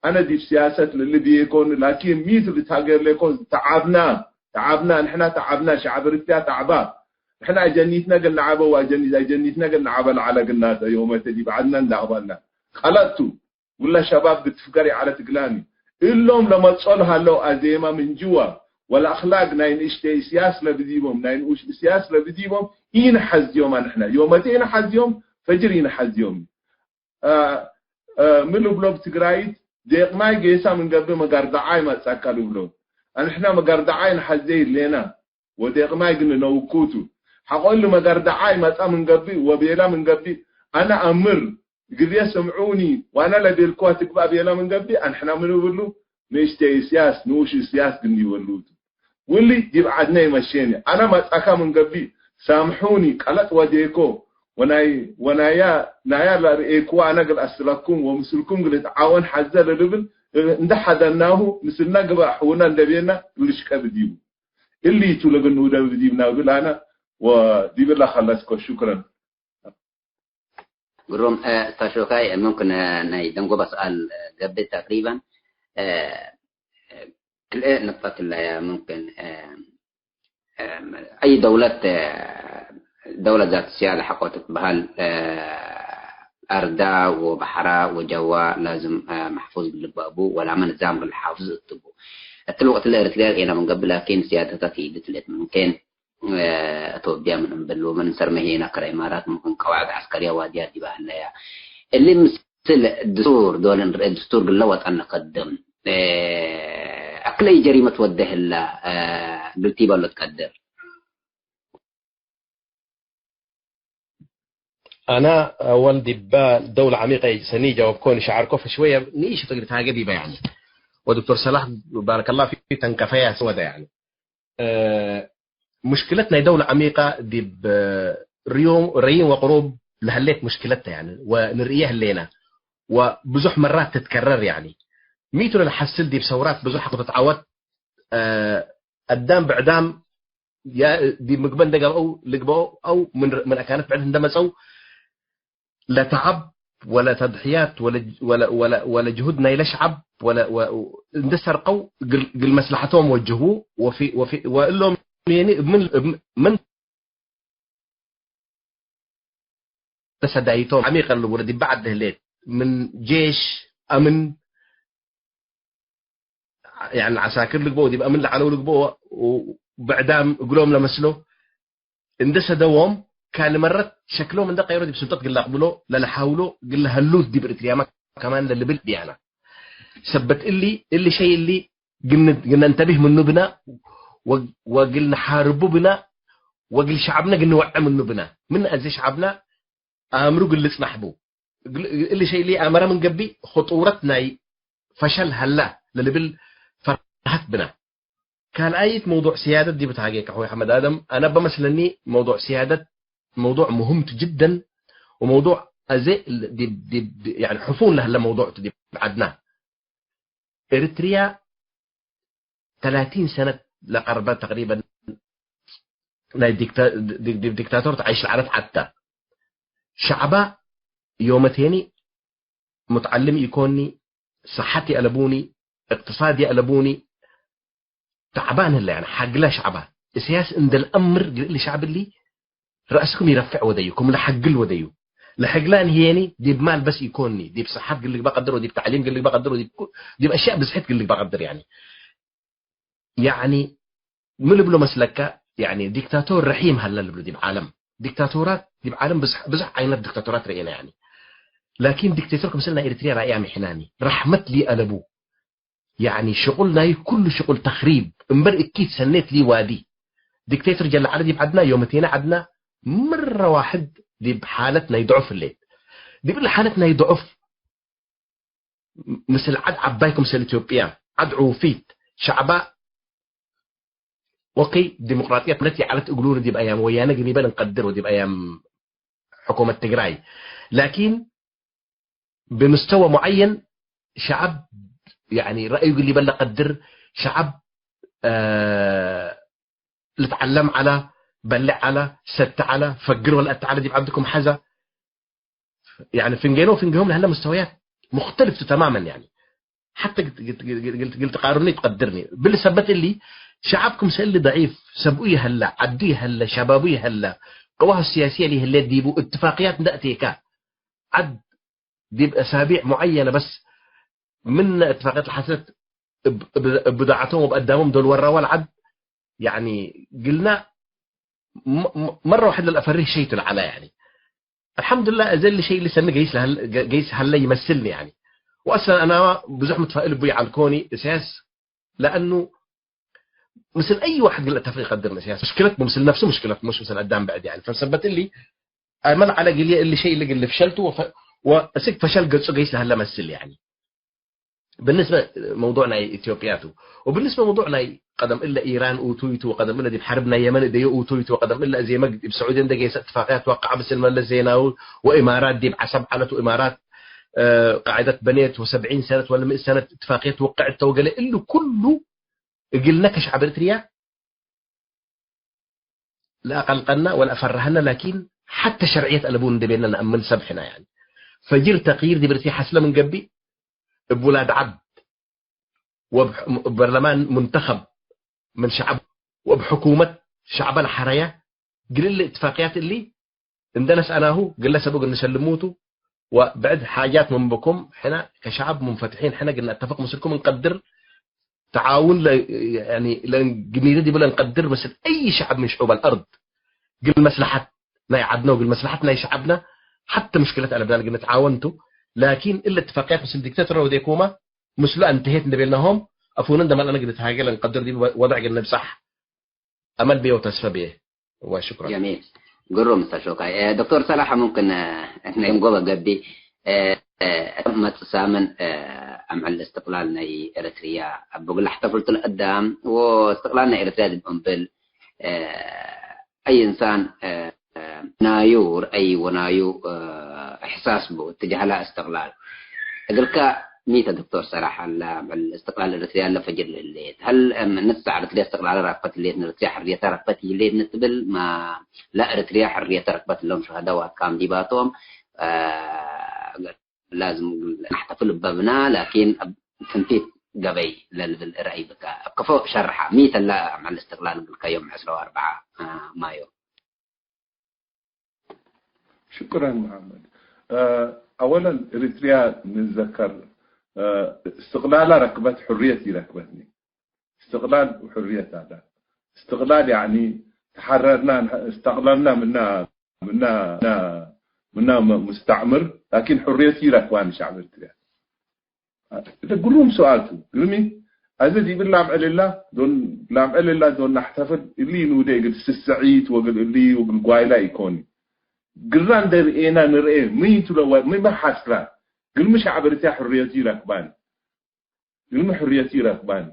አነ ዲብ ስያሰት ልልብዬ ኮን፣ ላኪን ሚት ልትሀገር ሌኮ ተዓብና፣ ተዓብና፣ ንሕና ተዓብና፣ ሸዐብ ኤሪትርያ ተዕባ። ንሕና አጀኒትነ እግል ነዓበ ወአጀኒት፣ አጀኒትነ እግል ነዓበ ለዐለ ግናተ ዮመተ ዲብ ዐድነ እንደ አቅበልና። ቀለጥ ቱ። ውላ ሸባብ ብትፍገር ይዐለት እግላኒ። እሎም ለመጽኦ ለሀለው አዜመ ምን ጅዋ ወለአክላግ ናይ ንእሽቴ እስያስ ለብዲቦም፣ ናይ ንኡሽ እስያስ ለብዲቦም ኢነሐዝዮም አንሕነ። ዮመቴ ኢነሐዝዮም፣ ፈጅር ኢነሐዝዮም። አ፣ አ፣ ምን ልብሎ ብትግራይት ዴቅናይ ጌሳ ምን ገብእ መጋርደዓይ መጽአካ ልብሎ። አንሕነ መጋርደዓይ ነሐዜ ህሌና። ወዴቅናይ ግን ነውኩቱ። ሐቆ እሊ መጋርደዓይ መጽአ ምን ገብእ ወቤላ ምን ገብእ፣ አነ አምር፣ ግዜ ስምዑኒ፣ ወአነ ለቤልክዋ ትግባእ ቤላ ምን ገብእ፣ አንሕና ምን እብሉ፣ ንእሽቴ እስያስ፣ ንኡሽ እስያስ ግን ይበሉቱ። ውሊ ዲብ ዐድነ ይመሼኒ። አነ መጽአካ ምን ገብእ፣ ሳምሑኒ፣ ቀለጥ ወዴኮ፣ ወናይ፣ ወናያ፣ ናያ ለርእየክዋ አነ ግል አስለኩም ወምስልኩም ግል እትዓወን ሐዘ ለልብል፣ እንደ ሐደናሁ፣ ምስልና ግበእ ሕውና እንደ ቤና፣ ልሽቀብ ዲቡ። እሊ ቱ ለግንኡ ደብብ ዲብና እብል አነ ወዲብላ ከለስኮ። ሹክረን። ግሩም፣ እ፣ ኡስታዝ ሾካይ፣ እ፣ ሙምክን፣ እ፣ ናይ ደንጎበ ሰኣል፣ እ፣ ገብእ ተቅሪበን፣ እ፣ እ፣ ክልኤ ንቅጠት እለያ ሙምክን፣ እ፣ እ፣ አይ ደውለት፣ እ፣ ደውለት ዛት ስያደ ሐቆ ትትበሀል፣ እ፣ አርዳ ወበሐራ ወጀዋ ላዝም፣ እ፣ መሕፉዝ እግል ልግበእ ቡ፣ ወላመ ንዛም እግል ልሓፍዝ እቱ ቡ። እትሊ ወቅት ለኤሪትርያ ርኤና ምን ገብእ፣ ላኪን ስያደተ ትኢድት ሌት ሙምክን፣ እ፣ አቶብያ ምን እምብል ወምን እንሰርመ ሄና ከረ ኢማራት ሙምክን ቀዋዕድ ዐስከርያ ዋድያ ዲበ ህለያ። እሊ ምስል ድስቱር ዶል እንርኤ፣ ድስቱር ግለ ወጠን ለከድም፣ እ፣ አክለይ ጀሪመት ወደ ህላ፣ እ፣ ግልቲ በሎ ትቀድር። አና አወል ዲበ ደውለ ዐሚቀ ሰኒ ጀወብኮኒ ሸዐርኮ፣ ፈሽወየ ንኢሽ እግል ታገ ዲበ ያኒ። ወዶክተር ሰላሕ ባረከላሁ ፊክ ተንከፈያ ስወደ ያኒ። እ፣ ሙሽክለት ናይ ደውለ ዐሚቀ ዲብ ርዮ-፣ ረይን ወቅሩብ ለህሌት ሙሽክለት ተ ያኒ ወንርእየ ህሌና ወብዙሕ መራት ትትከረር ያኒ። ሚቱ ለልሐስል ዲብ ሰውራት ብዙሕ ሐቆ ትትዓወት፣ እ፣ አዳም ብዕዳም ያ ዲብ ምግበ እንደ ገብአው ልግበኦ አው ምን፣ ምን አካነት ብዕድ እንደ መጸው ለተዐብ ወለ ተድሕያት ወለ፣ ወለ፣ ወለ፣ ወለ ጅሁድ ናይለ ሸዐብ ወለ፣ ወ-፣ እንዴ ሰርቀው እግል፣ እግል መስለሐቶም ወጀህዉ ወፊ፣ ወፊ፣ ወእሎም የኒ እብ ምን፣ እብ ምን ሰዳይቶም ዐሚቅ አሉ ወለ ዲብ በዐድ ህሌት ምን ጄሽ፣ አምን፣ ያኒ ዐሳክር ልግበኦ፣ ዲብ አምን ለዐለው ልግበኦ፣ ወብዕዳም እግሎም ለመስሎ እንዴ ሰደዎም፣ ካሊ መረት ሸክሎም እንዴ ቀየሮ ዲብ ሱልጠት ግል ለአቅብሎ ለለሐውሎ እግል ለሀሉት ዲብ ኤሪትርያመ ከማን ለልብል ብያና። ሰበት እሊ፣ እሊ ሸይ እሊ ግል፣ ግል ነንተቢህ ምኑ ብና፣ ወ-፣ ወግል ነሓርቡ ብና፣ ወግል ሸዐብነ ግል ንወዐ ምኑ ብና። ምን አዜ ሸዐብና አምሩ ግል ልጽናሕ ቡ። እሊ ሸይ እሊ አመረ ምን ገብእ፣ ክጡረት ናይ ፈሸል ሀላ ለልብል ፈርሀት ብና። ካልኣይት መውዱዕ ስያደት ዲብ ትሃጌ ከአኹይ አሕመድ አደም፣ አነ በመስለኒ መውዱዕ ስያደት መውዱዕ ሙህም ቱ ጅደን፣ ወመውዱዕ አዜ ዲብ፣ ዲብ፣ ያኒ ሕፉን ለሀለ መውዱዕ ቱ ዲብ ዐድና። ኤሪትርያ ተላቲን ሰነት ለቀርበ ተቅሪበን ናይ ዲክታ-፣ ዲ-፣ ዲ-፣ ዲክታቶር ተዓይሽ ለዐለት ዐድ ተ። ሸዕባ ዮመቴኒ ሙትዐልም ኢኮኒ፣ ሰሐት ይአለቡኒ፣ እቅትሳድ ይአለቡኒ፣ ተዕባን ህለ፣ ያኒ ሐግለ ሸዕባ። እስያስ እንደ ለአምር እሊ ሸዕብ እሊ ረአስኩም ይረፍዕ ወደዩ፣ ክም ለሐግል ወደዩ። ለሐግላን ህዬኒ ዲብ ማል በስ ኢኮኒ፣ ዲብ ሰሐት ግል ልግበእ ቀድር ወዲብ ተዕሊም ግል ልግበእ ቀድር ወዲብ ኩ-፣ ዲብ አሽያእ ብዝሕት ግል ልግበእ ቀድር፣ ያኒ። ያኒ ምን ልብሎ መስለከ? ያኒ ዲክታቶር ረሒም ሀለ ልብሎ ዲብ ዓለም። ዲክታቶራት ዲብ ዓለም ብዝሕ፣ ብዝሕ ዓይነት ዲክታቶራት ረኤና፣ ያኒ። ላኪን ዲክቴቶር ክምስል ናይ ኤሪትርያ ረአያም ሕናኒ ረሕመት ሊአለቡ። ያኒ ሽቁል ናይ ኩሉ ሽቁል ተክሪብ እምበር እኪት ሰኔት ሊዋዲ። ዲክቴቶር ጀለ ዐለ ዲብ ዐድና ዮመቴነ ዐድና ምረ ዋሕድ ዲብ ሓለት ናይ ድዑፍ ህሌት። ዲብ እሊ ሓለት ናይ ድዑፍ ምስል ዐድ ዐባይ ክምሰል ኢትዮጵያ፣ ዐድ ዕዉፊት፣ ሸዕባ ወኪ ዲሞቅራጥየት ለት ይዐለት እግሉኒ ዲብ አያም ወያነ ግኒበል እንቀድር ወዲብ አያም ሕኩመት ትግራይ። ላኪን ብምስተወ ሙዐየን ሸዐብ፣ ያኒ፣ ረአዩ እግል ሊበል ለቀድር ሸዐብ፣ እ፣ ልትዐለም ዐለ፣ በሌዕ ዐለ፣ ሰቲ ዐለ፣ ፈግር ወለአቲ ዐለ ዲብ ዐድኩም ሐዘ። ያኒ ፍንጌኖ ፍንጌሆም ለሀለ ሙስተወያት ሙክተልፍ ቱ ተማመን። ያኒ ሐተ ግል ትቃርኒ ትቀድርኒ። ብሊ ሰበት እሊ ሸዐብ ክምሰል እሊ ደዒፍ፣ ሰብኡ ይሀለ፣ ዐዱ ይሀለ፣ ሸባቡ ይሀለ፣ ቅዋሁ ሲያስየ ሊህሌት ዲቡ እትፋቅያት እንደ አቴካ ዐድ ዲብ አሳቢዕ ሙዐየነ በስ ምነ እትፋቅየት ለሐስለት እብ፣ እብ፣ እብ ብዳዐቶም ወእብ አዳሞም ዶል ወራዋ ለዐድ፣ ያኒ፣ ግልና መ-፣ መ-፣ መረ ዋሕድ ለልአፈርህ ሸይ ቱ ለዐለ፣ ያኒ። አልሐምዱሊላህ፣ እዘ እሊ ሸይ እሊ ሰኒ ገይስ ለሀል-፣ ገ-፣ ገይስ ሀለ ይመስልኒ፣ ያኒ። ወአስለን አናማ ብዙሕ ምትፋእል እቡ ይዐልኮኒ፣ እስያስ፣ ለአኑ ምስል አይ ዋሕድ ግል አተፍቅ ኢቀድር፣ እስያስ። ሙሽክለት ቡ ምስል ነፍሱ ሙሽክለት፣ ሙሽ ምስል አዳም ብዕድ፣ ያኒ። ፈሰበት እሊ፣ አመል ዐለ ግልዬ እሊ ሸይ እሊ ግል ፍሸል ቱ ወፈ-፣ ወእስክ ፈሸል ገጹ ገይስ ለሀለ መስል፣ ያኒ። ብንስበ መውዱዕ ናይ ኢትዮጵያ ቱ። ወብንስበ መውዱዕ ናይ ቀደም እለ ኢራን ኡቱይ ቱ፣ ወቀደም እለ ዲብ ሐርብ ናይ የመን እደዮ ኡቱይ ቱ፣ ወቀደም እለ እዜመ ዲብ ስዑዲ እንደ ጌሰ እትፋቅያት ወቀዐ ምስል መለስ ዜናዊ ወኢማራት ዲብ ዐሰብ ዐለት ወኢማራት፣ እ፣ ቃዕደት በኔት ወሰብዒን ሰነት ወለ ምእት ሰነት እትፋቅየት ወቅዕት ተ ወገሌ እሉ ኩሉ እግልነ ከሸዐብ ኤሪትርያ ለአቀልቀነ ወለአፈረሀነ፣ ላኪን ሐተ ሸርዕየት አለቡ እንዴ ቤነ ነአምን ሰብ ሕነ፣ ያኒ። ፈጅር ተቅይር ዲብ ኤሪትርያ ሐስለ ምን ገብእ፣ እብ ውላድ ዐድ ወእብ ሕ-፣ እብ በርለማን ሙንተኸብ ምን ሸዐብ ወእብ ሕኩመት ሸዐበ ለሐረየ፣ ግልል እትፋቅያት እሊ እንደ ነስአናሁ፣ ግለ ሰብ እግል ንሰልሙ ቱ፣ ወብዕድ ሓጃት ምን ብኩም፣ ሕነ ከሸዐብ ሙንፈትሒን፣ ሕነ እግል ነአተፍቅ ምስልኩም እንቀድር፣ ተዓውን ለ-፣ ያኒ፣ ለእንግኒደ ዲቡ ለእንቀድር፣ ምስል አይ ሸዐብ ምን ሽዑብ አልአርድ፣ እግል መስለሐት ናይ ዐድነ ወእግል መስለሐት ናይ ሸዐብነ፣ ሐተ ምሽክለት አለብና እግል ንትዓወን ቱ። ላኪን፣ እለ እትፋቅያት ምስል ዲክተቶር ወዴኩመ፣ ምስሉ አንተሄት እንደ ቤልናሆም፣ አፉነ እንደ መልአነ እግል ንትሃጌ ለእንቀድር ዲቡ ወድዕ እግል ንብጸሕ። አመል ብየ ወተስፈ ብየ። ወሽኩረን። ጀሚል። ግሩም ኡስታዝ ሾካይ። እ፣ ዶክተር ሰላሐ ሙምክን፣ እ፣ ናይ እንጎበ ገቢ፣ እ፣ እ፣ መጽእ ሳምን፣ እ፣ አምዕል እስትቅላል ናይ ኤረትርያ እብ እግል ለሕተፍልቱ ለአዳም ወእስትቅላል ናይ ኤረትርያ ዲብ እምብል፣ እ፣ አይ እንሳን፣ እ፣ ናዩ ርአይ ወናዩ፣ እ፣ እሕሳስ ቡ እትጀህላ እስትቅላል። እግልከ ሚ ተ ዶክተር ሰላሕ፣ ሀለ እምዕል እስትቅላል ኤረትርያ ለፈጅር ለህሌት? ሀል እም ንሳ ኤረትርያ እስትቅላለ ረክበት ህሌት፣ ኤረትርያ ሕርየተ ረክበት ህሌት ንትብል ማ፣ ለኤረትርያ ሕርየተ ረክበት እሎም ሹሀደዋት ቃም ዲባቶም፣ እ፣ ላዝም እግል ነሕተፍል እበ ብና፣ ላኪን እብ ትንፊት ገበይ ለልብል ረአይ ብከ። እብ ከፎ ሸርሐ፣ ሚ ተለ አምዕል እስትቅላል እግልከ ዮም ዕስራ ወአርበዓ ማዮ? ሽኩረን መሐመድ። እ፣ አወለን ኤሪትሪያ ንዘከር፣ እ፣ እስትቅላላ ረክበት፣ ሕርየት ኢረክበትኒ። እስትቅላል ወሕርየት አለ። እስትቅላል ያዕኒ ተሐረርና፣ እስተቅለልና ምና፣ ምና፣ ምና፣ ምና መ-፣ ሙስተዕምር፣ ላኪን ሕርየት ኢረክባኒ ሸዕብ ኤሪትሪያ። እተ ግሩም ሰኣል ቱ። ግርሚ፣ አዜ ዲብ ላምዕል እላ ዶል፣ ላምዕል እላ ዶል ነሕተፍል እሊ ንውዴ እግል ስስዒት ወእግል እሊ ወእግል ጓይላ ኢኮኒ። ግራ እንዴ ርኤና ንርኤ፣ ሚ ቱ ለወ-፣ ሚ፣ ሚ ሐስላ፣ ግልሚ ሸዕብ ኤሪትሪያ ሕርየቱ ኢረክባኒ። ግልሚ ሕርየቱ ኢረክባኒ።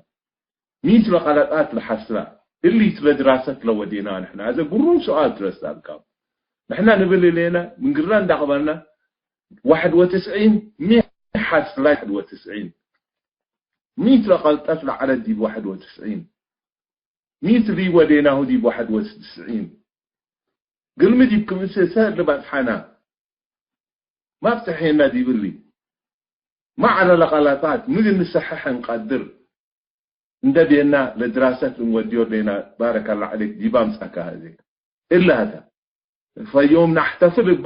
ሚ ቱ ለቀለጣት ለሐስላ፣ እሊ ቱ ለድራሰት ለወዴና ንሕና። አዜ ግሩም ሰኣል ቱ ለሰአልካሁ። ንሕና ንብል እሌና፣ ምን ግራ እንዴ አቅበልና፣ ዋሕድ ወትስዒን፣ ሚ ሐስላ ዋሕድ ወትስዒን? ሚ ቱ ለቀልጠት ለዐለት ዲብ ዋሕድ ወትስዒን? ሚ ቱ ዲብ ወዴናሁ ዲብ ዋሕድ ወትስዒን? ግልሚ ዲብ ክምሰሰ እሊ በጽሐና፣ ማ ብጸሐየና ዲብ እሊ? ማ ዐለ ለቀለጣት? ሚ እግል ንሰሕሕ እንቀድር? እንዴ ቤና ለድራሰት እንወድዮ ሌና፣ ባረከላ ዐሌክ፣ ዲብ አምጻካህ እዜ። እሊ ሀተ፣ ፈዮም ነሕተፍል እባ፣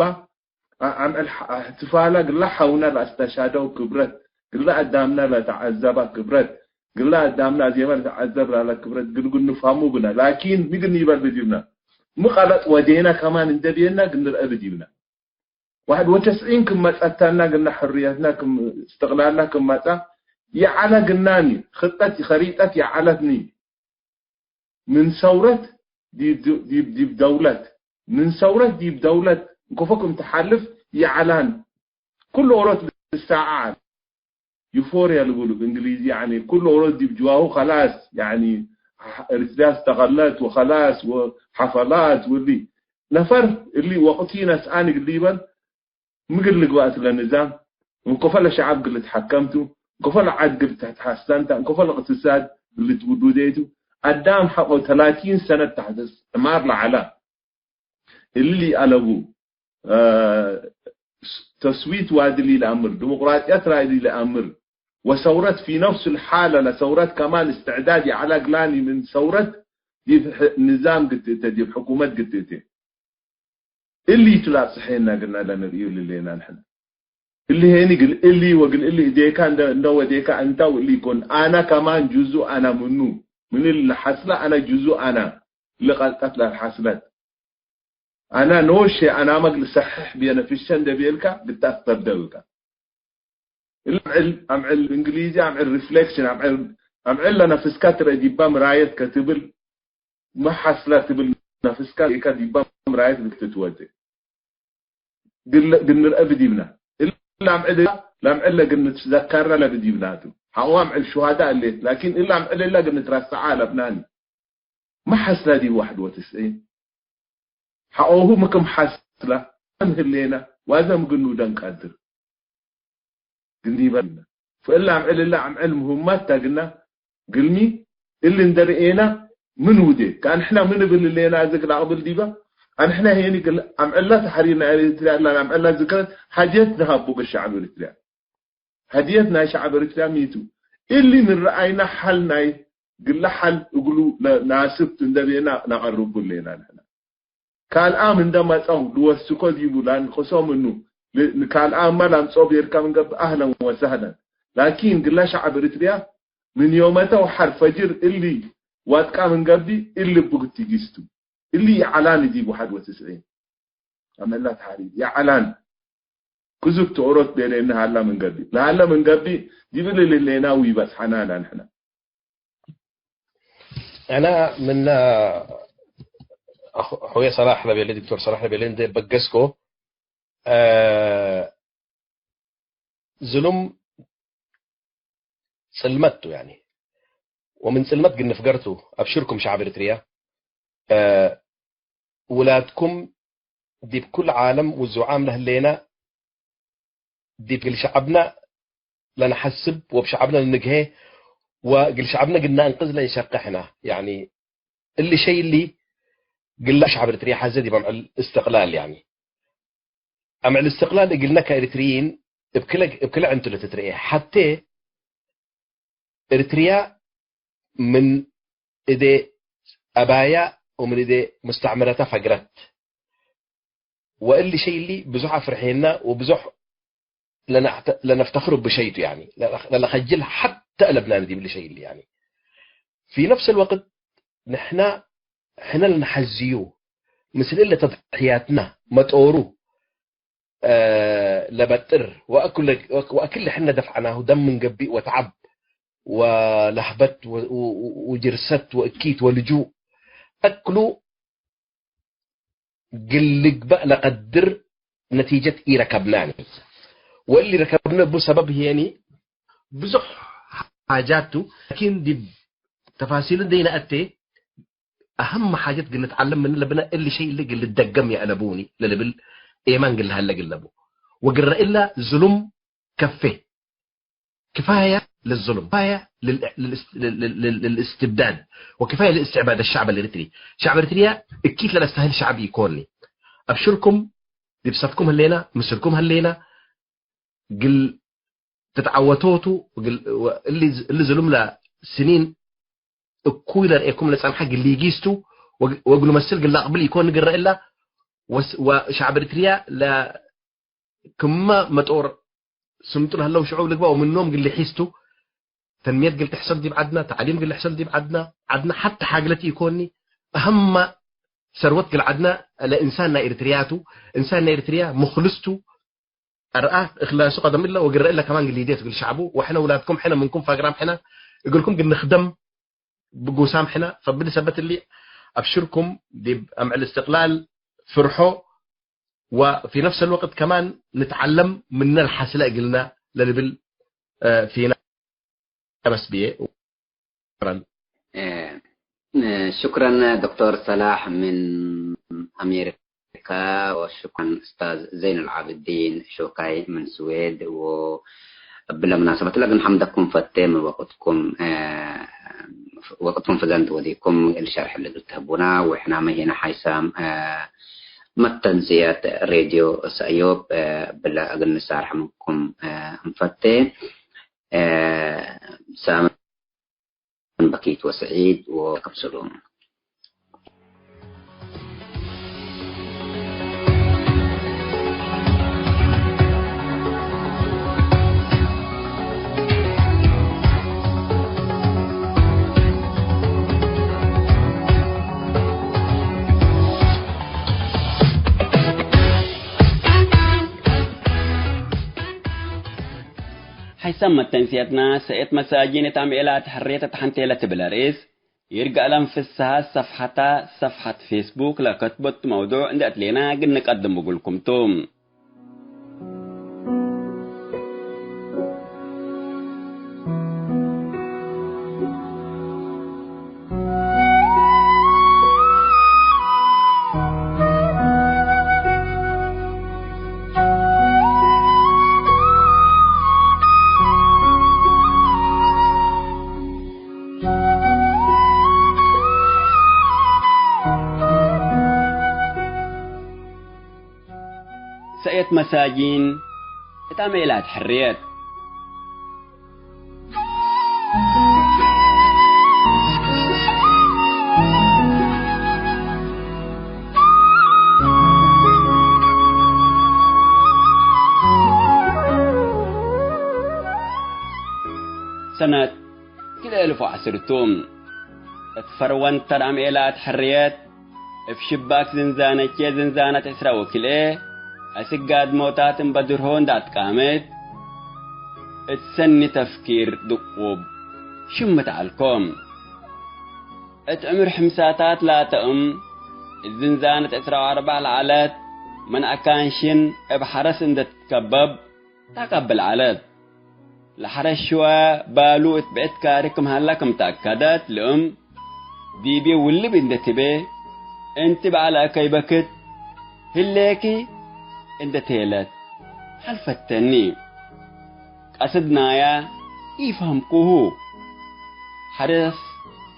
አ-፣ አምዕል ሐ-፣ እሕትፋላ ግላ ሐውና ለአስተሻደው ክብረት፣ ግላ አዳምና ለተዐዘባ ክብረት፣ ግላ አዳምና አዜመ ለተዐዘብ ላለ ክብረት፣ ግል እግል ንፍሀሙ ብነ። ላኪን፣ ሚ እግል ኒበል ብዲብነ? ሚ ቀለጥ ወዴነ ከማን እንዴ ቤና እግል ንርአ ብዲብነ። ዋሕድ ወትስዒን ክም መጸተና፣ ግና ሕርየትና ክም እስትቅላልና ክም መጸ፣ የዐለ ግናኒ፣ ክጠት፣ ከሪጠት የዐለትኒ፣ ምን ሰውረት ዲብ፣ ዲብ፣ ዲብ ደውለት፣ ምን ሰውረት ዲብ ደውለት፣ እንኮፎ ክም ተሓልፍ የዐላን፣ ኩሉ ኦሮት ልሳዐ ዐለ። ዩፎርያ ልቡሉ ብእንግሊዚ፣ ያኒ ኩሉ ኦሮት ዲብ ጅዋሁ ከላስ፣ ያኒ ኤሪትሪያ እስተቀለት ወከላስ ወሐፈላት ወሊ ነፈር እሊ ወቅቲ ነስአን እግል ሊበል ምግል ልግባእ እትለ ንዛም፣ እንኮፈ ለሸዐብ እግል ልትሐከም ቱ፣ እንኮፈ ለዐድ እግል ልትሐሰን ተ፣ እንኮፈ ለእቅትሳድ እግል ልትውዱዴ ቱ፣ አዳም ሐቆ ተላቲን ሰነት ተሕት እስትዕማር ለዐለ። እሊ አለቡ፣ አ፣ ተስዊት ዋዲ እሊ ለአምር፣ ዲሞቅራጥየት ራይ እሊ ለአምር፣ ወሰውረት ፊ ነፍሱ ለሓለ ለሰውረት ከማን እስትዕዳድ የዐለ እግላኒ ምን ሰውረት ዲብ ሕ-፣ ንዛም ግትእተ፣ ዲብ ሕኩመት ግትእተ። እሊ ቱ ለአብጽሐየና ግና ለንርእዩ ልሌና ንሕነ። እሊ ሄኒ እግል እሊ ወእግል እሊ እዴካ እንደ፣ እንደ ወዴካ እንታ ወእሊ ኢኮን። አና ከማን ጁዙእ አና ምኑ። ምን እሊ ለሐስለ አና ጁዙእ አና። እሊ ቀልጠት ለሐስለት። አና ኖሼ አናመ እግል ሰሕሕ ብየነፍሸ እንደ ቤልካ ግታስተብደልካ። እሊ አምዕል፣ አምዕል እንግሊዚ አምዕል ሪፍሌክሽን፣ አምዕል፣ አምዕል ለነፍስካ ትረአ ዲባ ምራየት ከትብል፣ ሚ ሐስለ ትብል ነፍስካ ዲካ ዲባ ምራየት እግል ትትወዴ። ግል፣ ግል ንርአ ብዲብና። እሊ ለአምዕል፣ ለአምዕል ለግል ንትዘከረ ለብዲብና ቱ። ሐቆ አምዕል ሹሃዳ እሌት፣ ላኪን እሊ አምዕል እለ ግል ንትረሰዓ አለብናኒ። ሚ ሐስለ ዲብ ዋሕድ ወትስዒን? ሐቆሁ ሚ ክም ሐስለ፣ ከም ህሌነ፣ ዋዘ ምግኑ ደንቀድር። ግንዲበ። ፈእለ አምዕል እለ አምዕል ምህማት ተ ግና፣ ግልሚ እሊ እንደ ርኤና ምን ውዴ፣ ከአንሕና ምን እብል እሌና እዝግ ለአቅብል ዲበ፣ አንሕና ሄኒ ግል አምዕል ለተሐሪርና ኤሪትርያ እላ ለአምዕል ለዝክረት ሀድየት ነሀቡ ግል ሸዐብ ኤሪትርያ። ሀድየት ናይ ሸዐብ ኤሪትርያ ሚ ቱ? እሊ ንረአይና ሐል ናይ ግለ ሐል እግሉ ለናስብ ቱ እንደ ቤና ነቀርቡ እሌና ንሕና። ካልኣም እንደ መጸው ልወስኮ ዲቡ ለአንቅሶ ምኑ፣ ል-፣ ካልኣምመ ለአምጽኦ ቤርካ ምን ገብእ አህለን ወሰህለን። ላኪን ግለ ሸዐብ ኤሪትርያ ምን ዮመተ ወሐር ፈጅር እሊ ዋጥቃ ምን ገብእ እሊ እቡ ግትጊስቱ። እሊ ይዐላኒ ዲብ ወሐድ ወትስዒን አመላ ተሐሪር ይዐላን። ክዙብ ተኦሮት ቤሌነ ሀላ ምን ገብእ። ለሀለ ምን ገብእ ዲብ እሊ ልሌና ወይበጽሐና ለንሕነ። አና ምን አኹ-፣ ሑየ ሰላሕ ለቤለ፣ ዶክተር ሰላሕ ለቤለ እንዴ በገስኮ፣ አ፣ ዝሉም ጽልመት ቱ፣ ያኒ፣ ወምን ጽልመት ግንፍገር ቱ፣ አብሽርኩም ሸዐብ ኤሪትርያ፣ አ፣ ውላድኩም ዲብ ኩል ዓለም ውዙዓም ለህሌነ፣ ዲብ እግል ሸዐብነ ለነሐስብ ወእብ ሸዐብነ ለንግሄ ወእግል ሸዐብነ እግል ነአንቅዝ ለእንሸቄ ሕነ። ያኒ እሊ ሸይ እሊ ግላ ሸዐብ ኤሪትርያ ሐዘ ዲብ አምዕል እስትቅላል፣ ያኒ አምዕል እስትቅላል እግልነ ከኤሪትርይን እብ ክለ፣ እብ ክለ ዕንቱ ለትትርኤ። ሐቴ እርትርያ ምን እዴ አባያ ወምን እዴ ሙስተዕምረተ ፈግረት። ወእሊ ሸይ እሊ ብዙሕ አፍርሔና ወብዙሕ ለነዕተ-፣ ለነፍተክሩ ብሸይ ቱ፣ ያኒ፣ ለለ-፣ ለለከጅል ሐተ አለብናኒ ዲብሊ ሸይ እሊ፣ ያኒ። ፊ ነፍስ አልወቅት ንሕና ሕነ ለነሐዝዩ ምስል እለ ተድሕያትና መጦሩ፣ እ፣ ለበጥር ወአክለ-፣ ወአክል ሕነ ደፍዐናሁ ደም ምን ገብእ ወተዐብ ወለህበት ወ-፣ ወ-፣ ወጅርሰት ወእኪት ወልጁእ አክሉ እግል ልግበእ ለቀድር ነቲጀት ኢረከብናኒ። ወእሊ ረከብነ እቡ ሰበብ ህዬኒ ብዙሕ ሓጃት ቱ፣ ላኪን ዲብ ተፋሲል እንዴ ነአቴ፣ አህም ሓጀት እግል ንትዓለም ምነ ለብነ እሊ ሸይ እሊ እግል ልደገም የአለቡኒ ለልብል ኤማን እግል ለሀለ እግል ለቡ። ወግረ እለ ዝሉም ከፌ። ክፋየ ልዝሉም፣ ክፋየ ልል-፣ ልልእስ-፣ ልል-፣ ልል-፣ ልልእስትብዳድ፣ ወክፋየ ልእስትዕባድ አሸዕብ አልኤሪትሪ። ሸዕብ ኤሪትርያ እኪት ለለስተህል ሸዕብ ኢኮኒ። አብሽርኩም፣ ዲብ ሰፍኩም ህሌና፣ ምስልኩም ህሌና፣ እግል ትትዓወቶ ቱ፣ እግል፣ ወ-፣ እሊ፣ እሊ ዝሉም ለስኒን እኩይ ለርኤኩም ለጸንሐ እግል ሊጊስ ቱ፣ ወግ-፣ ወእግሉ መስል እግል ለአቅብል ኢኮን ግረ እላ፣ ወስ-፣ ወሸዕብ ኤሪትርያ ለ-፣ ክመ መጦር ስምጡ ለህለው ሽዑብ ልግበእ ወምኖም እግል ልሒስ ቱ፣ ተንምየት እግል ትሕሰል ዲብ ዐድነ፣ ተዕሊም እግል ልሕሰል ዲብ ዐድነ፣ ዐድነ ሐተ ሓግለት ኢኮኒ፣ አህመ ሰርወት እግል ዐድነ ለእንሳን ናይ ኤሪትርያ ቱ፣ እንሳን ናይ ኤሪትርያ ሙክልስ ቱ፣ አርአ እክላሱ ቀደም እለ ወግረ እለ ከማን እግል ሊዴት እግል ሸዕቡ፣ ወሕነ ውላድኩም ሕነ ምንኩም ፈግራም ሕነ እግልኩም እግል ንክደም ብጉሳም ሕነ። ፈብሊ ሰበት እሊ አብሽርኩም ዲብ አምዕል እስትቅላል ፍርሖ ወፊ ነፍስ አልወቅት ከማን ንትዓለም ምነ ለሐስለ እግልነ ለልብል፣ እ፣ ፊነ በስ ብዬ። ሹክረን። እ፣ ሹክረን ዶክተር ሰላሕ ምን አሜሪካ። ወሹክረን ኡስታዝ ዘይን አልዓብዲን ሾካይ ምን ስዌድ። ወእብለ ሙናሰበት ለግን ሐምደኩም ፈቴ ምን ወቅትኩም፣ እ፣ ወቅትኩም ፍዘንት ወዲኩም እሊ ሸርሕ እሊ እግል ትህቡና። ወሕናመ ሄነ ሓይሳም፣ እ፣ መተንስያት ሬድዮ ሰእዮብ፣ እ፣ እብለ እግል ንሳርሕ ምንኩም፣ እ፣ እንፈቴ። እ፣ ሳምን በኪት ወሰዒድ ወከምሰሎም። ሐይሳም መተንስየትና ሰእየት መሳጂን እት አምዔላት ሕርየት እት ሐንቴ ለትብል አርእስ፣ ይርጋለም ፍስሃ ሰፍሐታ፣ ሰፍሐት ፌስቡክ ለከትቦት መውዱዕ እንዴ አትሌና እግል ንቀድም እግልኩም ቱ። ሰእየት መሳጂን እት አምዔላት ሕርየት። ሰነት ክልኤ እልፍ ወዐስር ቱ። እት ፈርወንተር አምዔላት ሕርየት፣ እብ ሽባክ ዝንዛነቼ ዝንዛነት ዕስራ ወክልኤ፣ አስክ ጋድሞታት እምበድርሆ እንደ አትቃመት፣ እት ሰኒ ተፍኪር ድቁብ ሽምት ዐልኮ። እት ዕምር ሕምሳታት ላተ እም፣ እት ዝንዛነት ዕስራ ወአርበዕ ለዐለት፣ ምን አካን ሽን እብ ሐረስ እንደ ትትከበብ፣ ተቀብል ዐለት። ለሐረሽወ ባሉ እት ብዕድ ካሪ ክም ሀላ ክም ተአከደት፣ ልእም ዲቤ ውልብ እንዴ ትቤ፣ እንቲ በዐል አከይ በክት ህሌኪ እንዴ ቴለት ሐልፈተኒ። ቀስድ ናያ ኢፈሀምኩሁ። ሐርስ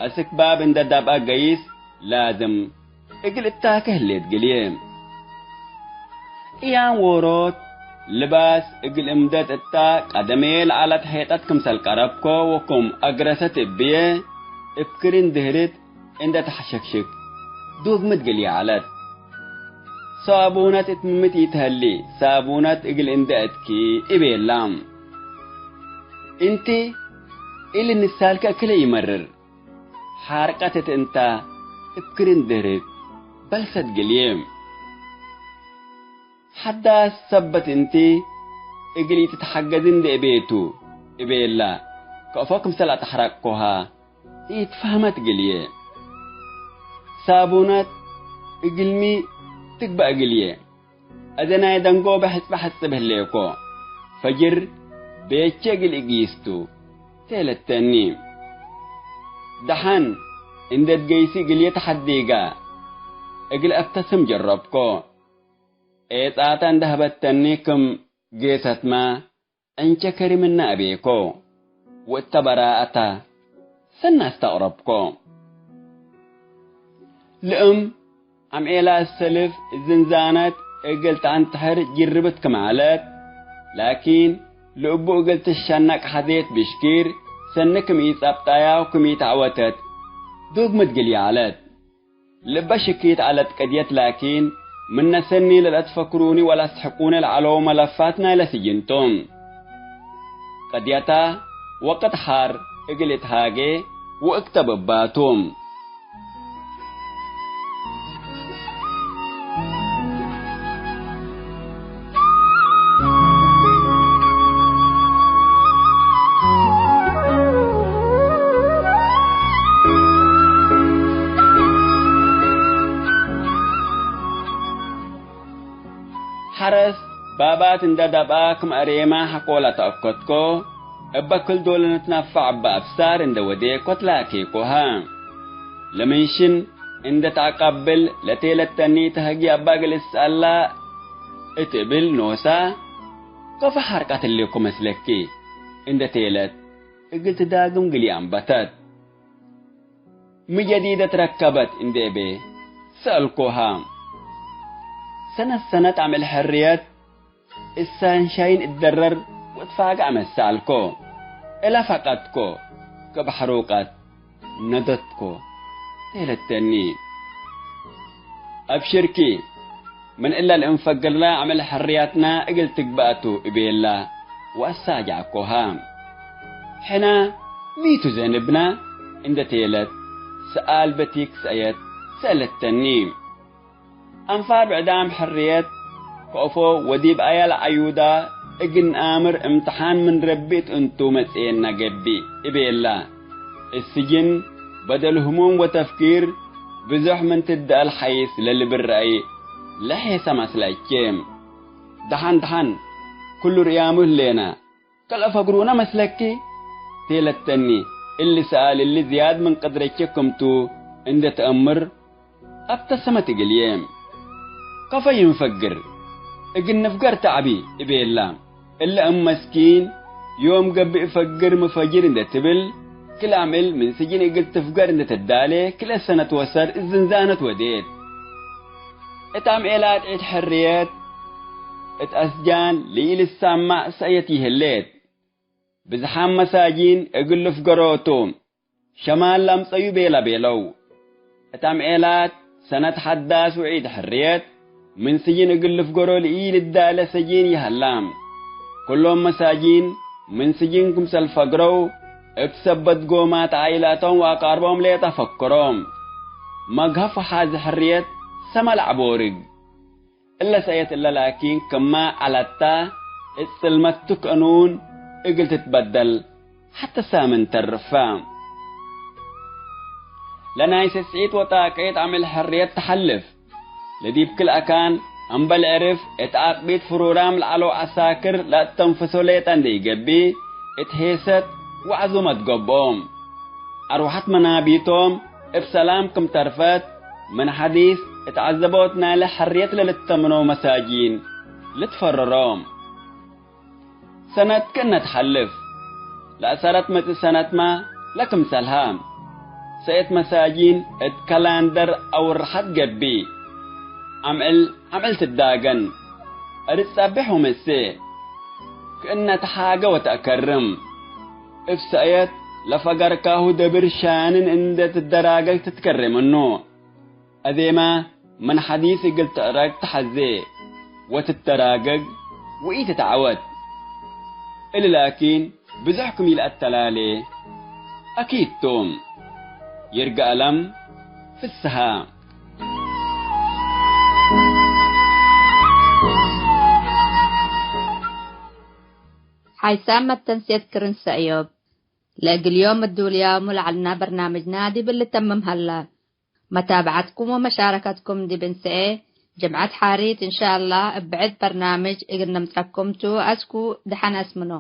አስክ ባብ እንዴ ዳብአ ገይስ ላዝም እግል እታኬ ህሌት ግልዬ። ቅያም ዎሮት ልባስ እግል እምደድ እታ ቀደመየ ለዐለት ሔጠት ክምሰል ቀረብኮ ወክም አግረሰት እብዬ፣ እብ ክርን ድህርት እንዴ ተሐሸክሽክ ዶግምት ግልየ ዐለት። ሳቡነት እት ምምት ኢተሀሊ፣ ሳቡነት እግል እንዴ እትኪ እቤላ። እንቲ እሊ ንሳልከ እክለ ኢመርር። ሓርቀት እት እንታ እብ ክርን ድህርት በልሰት ግልዬ። ሐዳስ ሰበት እንቲ እግል ኢትትሐገዝ እንዴ እቤ ቱ እቤላ፣ ከእፎ ክምሰል አትሐረቅኮሃ ኢትፈህመት ግልዬ። ሳቡነት እግልሚ ትግበእ ግልዬ። አዜ ናይ ደንጎበ ሕጽበ ሐጽብ ህሌኮ፣ ፈጅር ቤቼ እግል እጊስቱ ቴለተኒ። ደሐን እንዴ ትገይሲ እግልዬ ተሐዲጋ፣ እግል አብተስም ጀረብኮ። ኤጻተ እንዴ ሀበተኒ ክም ጌሰትመ፣ ዕንቼ ከሪምነ አቤኮ፣ ወእተ በራአተ ሰኒ አስተቅረብኮ። ለእም አምዔላ ሰልፍ ዝንዛነት እግል ተአንተሐር ጅርብት ክም ዐለት፣ ላኪን ለእቡ እግል ትሸነቅ ሐዜት ብሽኪር ሰኒ ክም ኢጸብጣያ ወክም ኢተዐወተት ዶግምት ግልየ ዐለት። ልበ ሽኪት ዐለት ቀድየት ላኪን፣ ምነ ሰኒ ለለአትፈክሩኒ ወለአስሕቁኒ ለዐለው መለፋት ናይለ ስጅን ቶም። ቀድየታ ወቅት ሐር እግል እትሃጌ ወእክተብ እባቱ። ሐረስ ባባት እንደ ደብአ ክም አሬማ ሐቆ ለተአከትኮ፣ እበ ክል ዶል ንትነፈዕ እበ አብሳር እንደ ወዴኮ ትላኬኮሃ። ለምንሽን እንደ ተአቀብል ለቴለተኒ ተህጊ አባ እግል እስአላ እት እብል ኖሳ፣ ከፎ ሐርቀት ህሌኮ መስለኪ እንደ ቴለት እግል ትዳግም ግሊ አንበተት። ሚ ጀዲደት ረከበት እንዴ እቤ ሰአልኮሃ። ሰነት ሰነት አምዕል ሕርየት እሳንሻይን እደረር ወትፋገዕ መሰአልኮ። እለ ፈቀድኮ፣ ከበሕሩቀት ነደትኮ ቴለተኒ። አብሽርኪ፣ ምን እለ ለእንፈግርላ አምዕል ሕርያትና እግል ትግበአቱ እቤላ ወአሳጃኮሃ። ሕና ሚቱ ዘንብና እንደ ቴለት ሰኣል በቲክ ሰአየት ሰአለተኒ። አንፋር ብዕዳም ሕርየት ከእፎ ወዲብ አያ ለአዩዳ እግል ነአምር እምትሓን ምን ረቢ እት እንቱ መጽኤና ገብእ እቤላ። እስጅን በደል ህሙም ወተፍኪር ብዙሕ ምን ትደአል ሐይስ ለልብል ረአይ ለሔሰ መስለቼ። ደሐን ደሐን፣ ክሉ ርያሙ ህሌነ፣ ከልአፈግሩነ መስለኪ? ቴለተኒ እሊ ሰኣል እሊ ዝያድ ምን ቅድረቼ ክምቱ እንዴ ተአምር፣ አብተሰመት እግልዬ። ከፎ ይንፈግር፣ እግል ንፍገር ተዐቢ እቤላ። እለ እም መስኪን ዮም ገብእ ፈግር ምፈጅር እንዴ ትብል፣ ክል አምዕል ምን ስጅን እግል ትፍገር እንዴ ትዳሌ፣ ክልኤ ሰነት ወሰር እት ዝንዛነት ወዴት። እት አምዔላት ዒድ ሕርየት፣ እት አስጃን ለኢልትሰማዕ ሰእየት ይህሌት። ብዝሓም መሳጂን እግል ልፍገሮ ቱ፣ ሸማል ለአምጸዩ ቤላ ቤለው። እት አምዔላት ሰነት ሐዳስ ወዒድ ሕርየት፣ ምን ስጅን እግል ልፍገሮ ለኢልዳለ ሰጂን ይሀላ። ኩሎም መሳጂን ምን ስጅን ክምሰል ፈግረው፣ እብ ሰበት ጎማት ዓኢላቶም ወአቃርቦም ሌጠ ፈክሮም። መግሀፍ ወሓዚ ሕርየት ሰመ ለዐቦርግ። እለ ሰእየት እለ ላኪን ክመ ዐለታ፣ እት ጽልመት ቱ ክእኑን እግል ትትበደል ሐተ ሳምን ተርፋ። ለናይ ስስዒት ወጣቀይት አምዕል ሕርየት ተሐልፍ። ለዲብ ክል አካን፣ እምበል ዕርፍ እት አቅቢት ፍሩራም ለዐለው ዐሳክር ለአተንፍሶ ሌጠ እንዴ ኢገብእ፣ እት ሔሰት ወዐዙመት ገብኦም። አርወሐት መናቢቶም እብ ሰላም ክም ተርፈት፣ ምን ሐዲስ እት ዐዘቦት ናይለ ሕርየት ለልተምኖ መሳጂን ልትፈረሮም። ሰነት ክእነ ተሐልፍ፣ ለአሰረት መጽእ ሰነትመ ለክምሰልሃ፣ ሰእየት መሳጂን እት ከላንደር አውርሐት ገብእ። አምዕል አምዕል ትዳገን። አርድ ጸቤሕ ወመሴ፣ ክእነ ተሓገ ወተአከርም። እብ ሰእየት ለፈገርካሁ ደብር ሻንን እንዴ ትደራገግ ትትከሬ ምኑ። አዜመ ምን ሐዲስ እግል ትዕረግ ተሐዜ ወትደራገግ ወኢትትዐወት። እሊ ላኪን፣ ብዞሕ ክም ኢለአተላሌ አኪድ ቶም። ይርጋለም ፍስሃ። ሓይሳም መተንሴት ክርን ሰእዮብ። ለእግል ዮም እዱልያሙ ለዐልና በርናምጅና ዲብ ልተምም ሀላ። መታብዐትኩም ወመሻረከትኩም ዲብ እንሰኤ ጅምዐት ሓሪት እንሻአላህ እብ ብዕድ በርናምጅ እግል ነምጸኩም ቱ። አስኩ ደሐን አስምኖ።